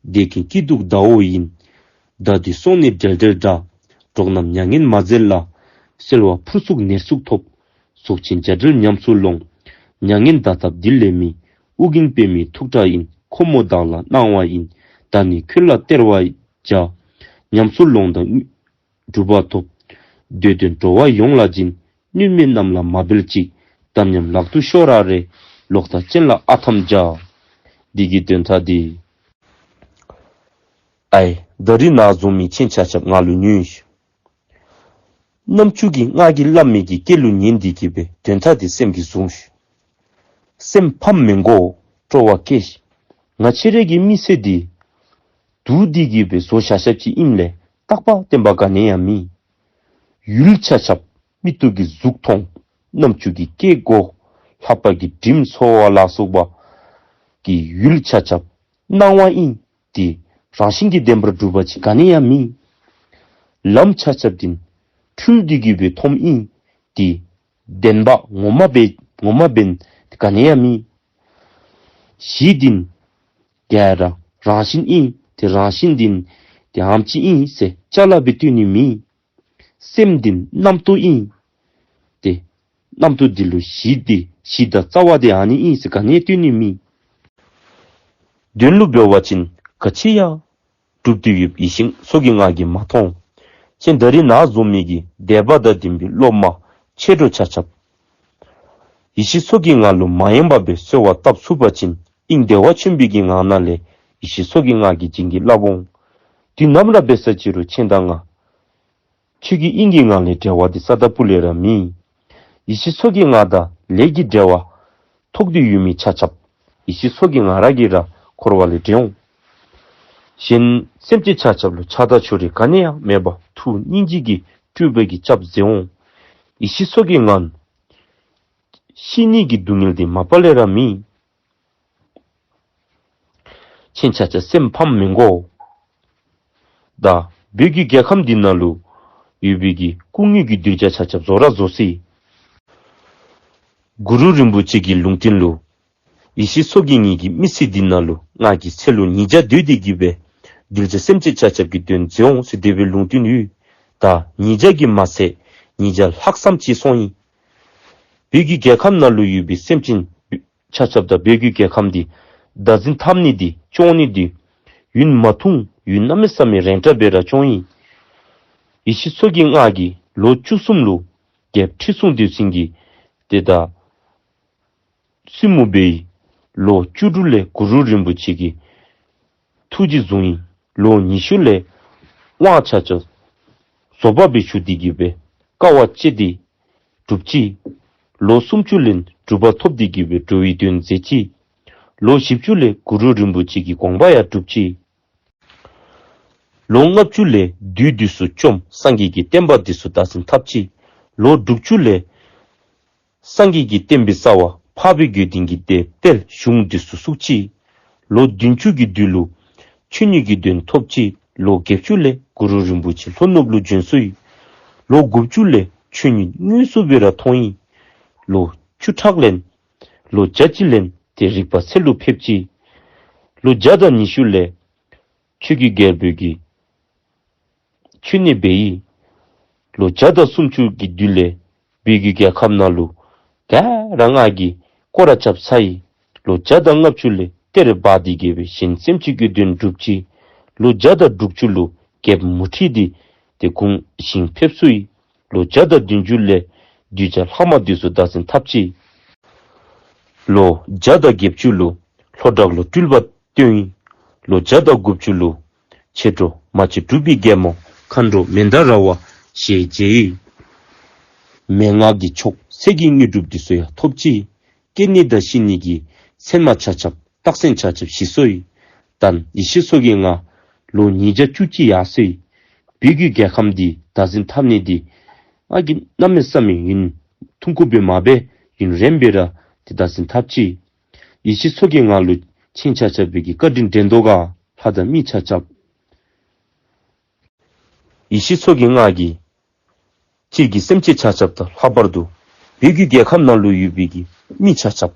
བདེ་སྐྱིད་སྐྱིད་སྡུག་ཟླ་བོ་ཡིན། ད་དུས་སོང་ནས་བྲལ་བྲལ་འདྲ། གྲོགས་རྣམས་མྱ་ངན་མ་མཛད་ལ། གསོལ་བ་ཕུར་ཚུགས་ནེར་ཚུགས་ཐོབ། གཟུགས་ཅན་བྱ་བྲལ་ཉམས་སུ་ལོངས། མྱ་ངན་འདའ་ཐབས་འདི་ལས་མེད། ཨོ་རྒྱན་པདྨའི་ཐུགས་སྒྲ་ཡིན། ཁོ་མོ་བདག་ལ་གནང་བ་ཡིན། ད་ནི་ཁྱོད་ལ་སྟེར་བ་བྱ། ཉམས་སུ་ལོངས་དང་གྲུབ་པ་ཐོབ། འདོད་དོན་འགྲོ་བ་ཡོངས་ལ་སྦྱིན། སྣོད་མེད་རྣམས་ལ་མ་འབུལ་ཅིག། དམ་ཉམས་ལག་ཏུ་ཤོར་ར་རེ། ལོག་ལྟ་ཅན་ལ་ཨ་ཐམ་བྱ། འདི་གི་དོན་དག་འདི། ཨའི་ད་རིས་ནཱ་བཟུང་མི་ཁྱེད་ཆ་ཁྱབ་ང་ལུ་ཉོན་ཤིག། རྣམ་ཅོ་གིས་ང་གིས་སླབ་མི་གི་སྐད་ལུ་ཉན་ཏེ་གི་སྦེ་དོན་དག་འདི་སེམས་ཀྱིས་བཟུང་ཤིག། སེམས་ཕམ་མི་དགོ། སྤྲོ་བ་བསྐྱེད་ཤིག། ང་བཅས་ར་གི་མི་ཚེ་འདི་སྡུག་སྟེ་གི་སྦེ་བཟོ་བཞག་བཞགཔ་ཅིག་ཨིནམ་ལས་རྟག་པ་བརྟན་པ་ག་ནི་ཡང་མེད། ཡུལ་ཆ་ཁྱབ་མིག་ཏོ་གིས་གཟུགས་མཐོང་། རྣམ་ཅོ་གིས་སྐད་གོ། ལྷ་པ་གིས་དྲིམ་ཚོར་བ་ལ་སོགས་པ་གིས་ཡུལ་ཆ་ཁྱབ་སྣང་བ་ཨིན། ཏེ་རང་བཞིན་གྱིས་བདེན་པར་གྲུབ་པ་ཅིག་ག་ནི་ཡང་མེད། ལམ་ཆ་ཁྱབ་འདི་འཁྲུལ་ཏེ་གི་སྦེ་མཐོངམ་ཨིན། ཏེ་བདེན་པ་ངོ་མ་སྦེ་ངོ་མ་འབདན་ག་ནི་ཡང་མེད། གཞི་འདི་ག་ར་རང་བཞིན་ཨིན། ཏེ་རང་བཞིན་འདི་ཏེ་ཨམ་ཅིག་ཨིན་ཟེར་ཅ་ལ་སྦེ་སྟོན་ནི་མེད། སེམས་འདི་རྣམ་རྟོག་ཨིན། ཏེ་རྣམ་རྟོག་འདི་ལུ་གཞི་འདི་གཞི་དང་རྩ་བ་འདི་ཨ་ནི་ཨིན་ཟེར་ག་ནི་སྟོན་ནི་མེད། དོན་ལུ་འབད་བ་ཅིན་ག་ཅི་ཡང་གྲུབ་སྟེ་ཡོདཔ་ཡེ་ཤེས་མཚོ་རྒྱལ་ང་གིས་མ་མཐོང་། ཁྱེད་ད་རིས་ནཱ་བཟུང་མི་གི་དད་པ་དང་ལྡན་པའི་སློབ་མ་མཆེད་གྲོགས་ཆ་ཁྱབ་ཡེ་ཤེས་མཚོ་རྒྱལ་ང་ལུ་མ་ཡེངས་པར་སྦེ་གསོལ་བ་བཏབ་ཚུགས་པ་ཅིན་དབྱིངས་བདེ་བ་ཆེན་པོའི་གི་ངང་ན་ལས་ཡེ་ཤེས་མཚོ་རྒྱལ་ང་གིས་བྱིན་གྱིས་བརླབ་འོང་། དུས་ནམ་ར་འབད་ས་ཅི་རུང་ཁྱེད་དང་ང་ཆོས་ཀྱི་དབྱིངས་ཀྱི་ངང་ལས་འབྲལ་བ་འདི་ས་དང་སྤུ་ལས་ར་མེད། ཡེ་ཤེས་མཚོ་རྒྱལ་ང་དང་ལས་ཀྱི་འབྲེལ་བ་ཐོགས་ཏེ་ཡོད་མི་ཆ་ཁྱབ་ཡེ་ཤེས་མཚོ་རྒྱལ་ང་ར་གིས་ར་འཁོར་བ་ལས་འདྲེན་འོང་། གཞན་སེམས་ཅན་ཆ་ཁྱབ་ལུ་ཆགས་སྡང་ཕྱོགས་རིས་ག་ནི་ཡང་མེད་པར་ཐུགས་སྙིང་རྗེ་གིས་སྤྲུལ་པ་གིས་སྐྱབས་མཛད་འོང་། ཡེ་ཤེས་མཚོ་རྒྱལ་ང་ཤི་ནི་གི་སྡུག་བསྔལ་འདི་མ་པ་ལས་ར་མེད། ཁྱེད་ཆ་ཁྱབ་སེམས་ཕམ་མི་དགོ། ད་བོད་ཀྱི་རྒྱལ་ཁམས་འདི་ནང་ལུ་ཡོད་པའི་གི་སྐུ་དངོས་ཀྱི་གདུལ་བྱ་ཆ་ཁྱབ་བཟོ་ར་བཟོ་ཅི། གུ་རུ་རིན་པོ་ཆེ་གི་ལུང་བསྟན་ལུ་ཡེ་ཤེས་མཚོ་རྒྱལ་ངེ་གི་མི་ཚེ་འདི་ནང་ལུ་ང་གིས་ཚེ་ལོ་ཉིས་བརྒྱ་སྡོད་དེ་གི་སྦེ་གདུལ་བྱ་སེམས་ཅན་ཆ་ཁྱབ་ཀྱི་དོན་མཛད་འོང་ཟེར་དེ་སྦེ་ལུང་བསྟན་ཡོད། ད་ཉིས་བརྒྱ་གིས་མ་ཚད་ཉིས་བརྒྱ་ལྷག་ཙམ་ཅིག་སོང་ཡི། བོད་ཀྱི་རྒྱལ་ཁམས་ནང་ལུ་ཡོད་པའི་སེམས་ཅན་ཆ་ཁྱབ་དང་བོད་ཀྱི་རྒྱལ་ཁམས་འདི་བདག་འཛིན་འཐབ་ནི་འདི་སྐྱོང་ནི་འདི་ཡུན་མ་ཐུང་ཡུན་གནམ་མེད་ས་མེད་རིང་དྲགས་སྦེ་ར་སྐྱོང་ཡི། ཡེ་ཤེས་མཚོ་རྒྱལ་ང་གིས་ལོ་བཅུ་གསུམ་ལུ་རྒྱལཔོ་ཁྲི་སྲོང་ལྡེའུ་བཙན་གྱི་དེ་དང་བཙུན་མོ་འབད་ཡི། ལོ་བཅུ་དྲུག་ལས་གུ་རུ་རིན་པོ་ཆེ་གི་ཐུགས་རྗེས་བཟུང་ཡི། ལོ་ཉི་ཤུ་ལས་དབང་ཆ་ཁྱབ་བཟོ་པ་སྦེ་ཞུ་སྟེ་གི་སྦེ་དཀའ་བ་སྤྱད་དེ་ སྒྲུབ་ཅི། ལོ་སུམ་ཅུ་ལས་གྲུབ་པ་ཐོབ་སྟེ་གི་སྦེ་འགྲོ་བའི་དོན་མཛད་ཅི། ལོ་བཞི་བཅུ་ལས་གུ་རུ་རིན་པོ་ཆེ་གི་དགོངས་པ་ཡང་གྲུབ་ཅི། ལོ་ལྔ་བཅུ་ལས་བདུད་འདི་ཚུ་བཅོམ། སངས་རྒྱས་ཀྱི་བསྟན་པ་འདི་ཚུ་དར་ཞིང་འཐབ་ཅི། ལོ་དྲུག་ཅུ་ལས་སངས་རྒྱས་ཀྱི་བསྟན་པའི་རྩ་བ་འཕགས་པའི་དགེ་འདུན་གྱི་སྡེ་སྤེལ། གཞུང་འདི་ཚུ་བཙུགས་ཅི། ལོ་བདུན་ཅུ་གི་དུས་ལུ་ཆོས་ཉིད་ཀྱི་དོན་ཐོབ་ཅི། ལོ་བརྒྱད་ཅུ་ལས་གུ་རུ་རིན་པོ་ཆེ་ལྷོ་ནུབ་ལུ་བྱོན་སོ་ཡི། ལོ་དགུ་བཅུ་ལས་ཆོས་ཉིད་དངོས་སུ་སྦེ་ར་མཐོང་ཡི། ལོ་བཅུ་ཕྲག་ལས་ལོ་བརྒྱ་གཅིག་ལས་ཏེ་རིག་པ་ཚལ་ལུ་ཕེབས་ཅི། ལོ་བརྒྱ་དང་ཉི་ཤུ་ལས་ཆོས་ཀྱི་རྒྱལ་པོ་གིས་ཆོས་གནས་སྦེ་ཡི། ལོ་བརྒྱ་དང་སུམ་ཅུ་གི་དུས་ལས་བོད་ཀྱི་རྒྱལ་ཁམས་ནང་ལུ་ག་ར་སྔགས་ཀྱི་སྐོར་ར་རྐྱབ་ཚར་ཡི། ལོ་བརྒྱ་དང་ལྔ་བཅུ་ལས་གཏེར་སྦ་སྟེ་གི་སྦེ་གཞན་སེམས་ཅན་གྱི་དོན་སྒྲུབ་ཅི། ལོ་བརྒྱ་དང་དྲུག་ཅུ་ལུ་རྒྱལཔོ་མུ་ཁྲི་འདི་ཏེ་དགོངས་ཤིང་ཕེབས་སོ་ཡི། ལོ་བརྒྱ་དང་བདུན་ཅུ་ལས་གདུལ་བྱ་ལྷག་མ་འདི་ཚུ་དར་ཞིང་འཐབ་ཅི། ལོ་བརྒྱ་དང་བརྒྱད་ཅུ་ལུ་ལྷོ་བྲག་ལུ་སྤྲུལ་པ་སྟོན་ཡི། ལོ་བརྒྱ་དང་དགུ་བཅུ་ལུ་མཆེད་གྲོགས་མ་གཅིག་གྲུབ་པའི་རྒྱལ་མོ་མཁའ་འགྲོ་མནྡ་ར་བ་ཞེས་མཇལ་ཡི། མན་ངག་གི་མཆོག་སྲེད་ཀྱི་དངོས་གྲུབ་འདི་ཚུ་ཡང་ཐོབ་ཅི། སྐྱེ་གནས་དང་ཤི་གནས་ཀྱི་མཚན་མ་ཆ་ཁྱབ་རྟགས་མཚན་ཆ་ཁྱབ་ཞི་སོ་ཡི། ད་ཡེ་ཤེས་མཚོ་རྒྱལ་ང་ལོ་ཉིས་བརྒྱ་བཅུ་གཅིག་ཡར་སོ་ཡི། བོད་ཀྱི་རྒྱལ་ཁམས་འདི་དར་ཞིང་འཐབ་ནི་འདི་ང་གིས་གནམ་མེད་ས་མེད་ཡུན་ཐུང་ཀུ་སྦེ་མ་འབད། ཡུན་རིངམོ་སྦེ་ར་ཏེ་དར་ཞིང་འཐབ་ཅི། ཡེ་ཤེས་མཚོ་རྒྱལ་ང་ལུ་ཁྱེད་ཆ་ཁྱབ་ཀྱིས་བཀའ་དྲིན་དྲན་དོ་ག། ལྷ་དང་མི་ཆ་ཁྱབ། ཡེ་ཤེས་མཚོ་རྒྱལ་ང་གིས་ཁྱེད་ཀྱི་སེམས་ཅན་ཆ་ཁྱབ་དང་ལྷག་པར་དུ་བོད་ཀྱི་རྒྱལ་ཁམས་ནང་ལུ་ཡོད་པའི་གི་མི་ཆ་ཁྱབ།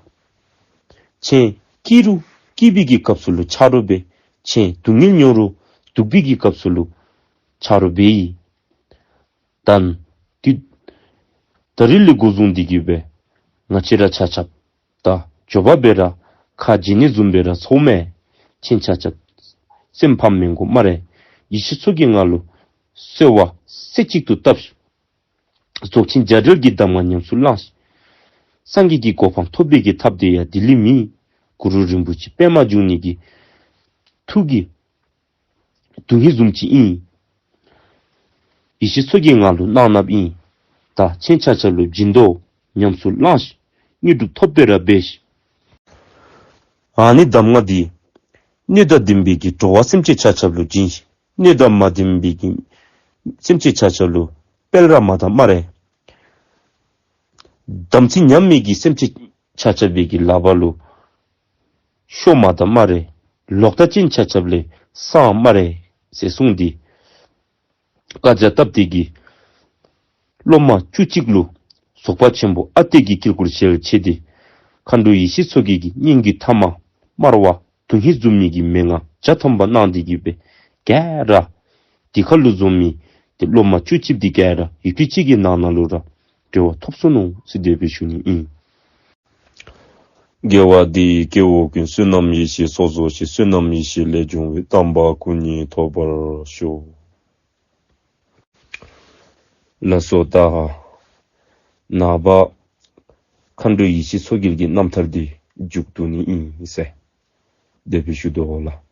ཁྱེད་སྐྱིད་རུང་སྐྱིད་པའི་གི་སྐབས་སུ་ལུ་ཆ་རོགས་འབད། ཁྱེད་སྡུག་བསྔལ་མྱོང་རུང་སྡུག་པའི་གི་སྐབས་སུ་ལུ་ཆ་རོགས་འབད་ཡི། ད་ཏེ་ད་རིས་ལས་འགོ་བཟུང་སྟེ་གི་སྦེ་ང་བཅས་ར་ཆ་ཁྱབ་ད་མགྱོགས་པ་སྦེ་ར་ཁ་འབྱལ་ནི་བཟུམ་སྦེ་ར་ཚོརཝ་མས། ཁྱེད་ཆ་ཁྱབ་སེམས་ཕམ་མི་དགོ་སྨ་རེ། ཡེ་ཤེས་མཚོ་རྒྱལ་ང་ལུ་གསོལ་བ་རྩེ་གཅིག་ཏུ་བཏབ་ཤིག། རྫོགས་ཆེན་རྒྱ་གྲོལ་གྱི་གདམས་ངག་ཉམས་སུ་བླངས་ཤིག། སངས་རྒྱས་ཀྱི་གོ་འཕང་ཐོབ་པའི་གི་ཐབས་དེ་ཡང་དེ་ལས་མེད། གུ་རུ་རིན་པོ་ཆེ་པདྨ་འབྱུང་གནས་ཀྱི་ཐུགས་ཀྱི་དོན་ཧིང་བཟུམ་ཅིག་ཨིན། ཡེ་ཤེས་མཚོ་རྒྱལ་ང་ལུ་གནང་གནངམ་ཨིན། ད་ཁྱེད་ཆ་ཁྱབ་ལུ་སྦྱིན་དོ། ཉམས་སུ་བླངས་ཤིག། དངོས་གྲུབ་ཐོབ་སྟེ་ར་འབད་ཤིག། ཨ་ནི་གདམས་ངག་འདི་སྣོད་དང་ལྡན་པའི་གི་འགྲོ་བ་སེམས་ཅན་ཆ་ཁྱབ་ལུ་སྦྱིན་ཤིག། སྣོད་དང་མ་ལྡན་པའི་གི་སེམས་ཅན་ཆ་ཁྱབ་ལུ་སྤེལ་ར་མ་གཏང་སྨ་རེ། དམ་ཚིག་ཉམས་མི་གི་སེམས་ཅན་ཆ་ཁྱབ་པའི་གི་ལག་པ་ལུ་ཤོར་མ་གཏང་སྨ་རེ། ལོག་ལྟ་ཅན་ཆ་ཁྱབ་ལས་སངས་སྨ་རེ་ཟེར་གསུངས་ཏེ། བཀའ་རྒྱ་བཏབ་སྟེ་གི་སློབ་མ་བཅུ་གཅིག་ལུ་རྫོགས་པ་ཆེན་པོ་ཨ་ཏི་གི་དཀྱིལ་འཁོར་ཞལ་ཕྱེ་སྟེ་མཁའ་འགྲོ་ཡེ་ཤེས་མཚོ་རྒྱལ་གྱི་སྙན་བརྒྱུད་ཐ་མ་སྨྲ་བ་དོན་ཧིང་བཟུམ་མའི་གི་མན་ངག་བརྒྱ་ཐམ་པ་གནང་སྟེ་གི་སྦེ་ག་ར་དེ་ཁར་ལུ་འཛོམས་མི་ཏེ་སློབ་མ་བཅུ་གཅིག་འདི་ག་ར་ཡུད་ཅིག་གི་ནང་ན་ལུ་ར་འབྲེལ་བ་ཐོབ་སོ་ནུག་ཟེར་དེ་སྦེ་ཞུ་ནི་ཨིན། དགེ་བ་འདི་ཡིས་སྐྱེ་བོ་ཀུན། བསོད་ནམས་ཡེ་ཤེས་ཚོགས་རྫོགས་ཤིང་། བསོད་ནམས་ཡེ་ཤེས་ལས་བྱུང་བའི། དམ་པ་སྐུ་གཉིས་ཐོབ་པར་ཤོག། ལགས་སོ། ད་ནངས་པ་མཁའ་འགྲོ་ཡེ་ཤེས་མཚོ་རྒྱལ་གྱི་རྣམ་ཐར་འདི་མཇུག་བསྡུ་ནི་ཨིན་ཟེར་དེ་སྦེ་ཞུ་དོ་ལགས།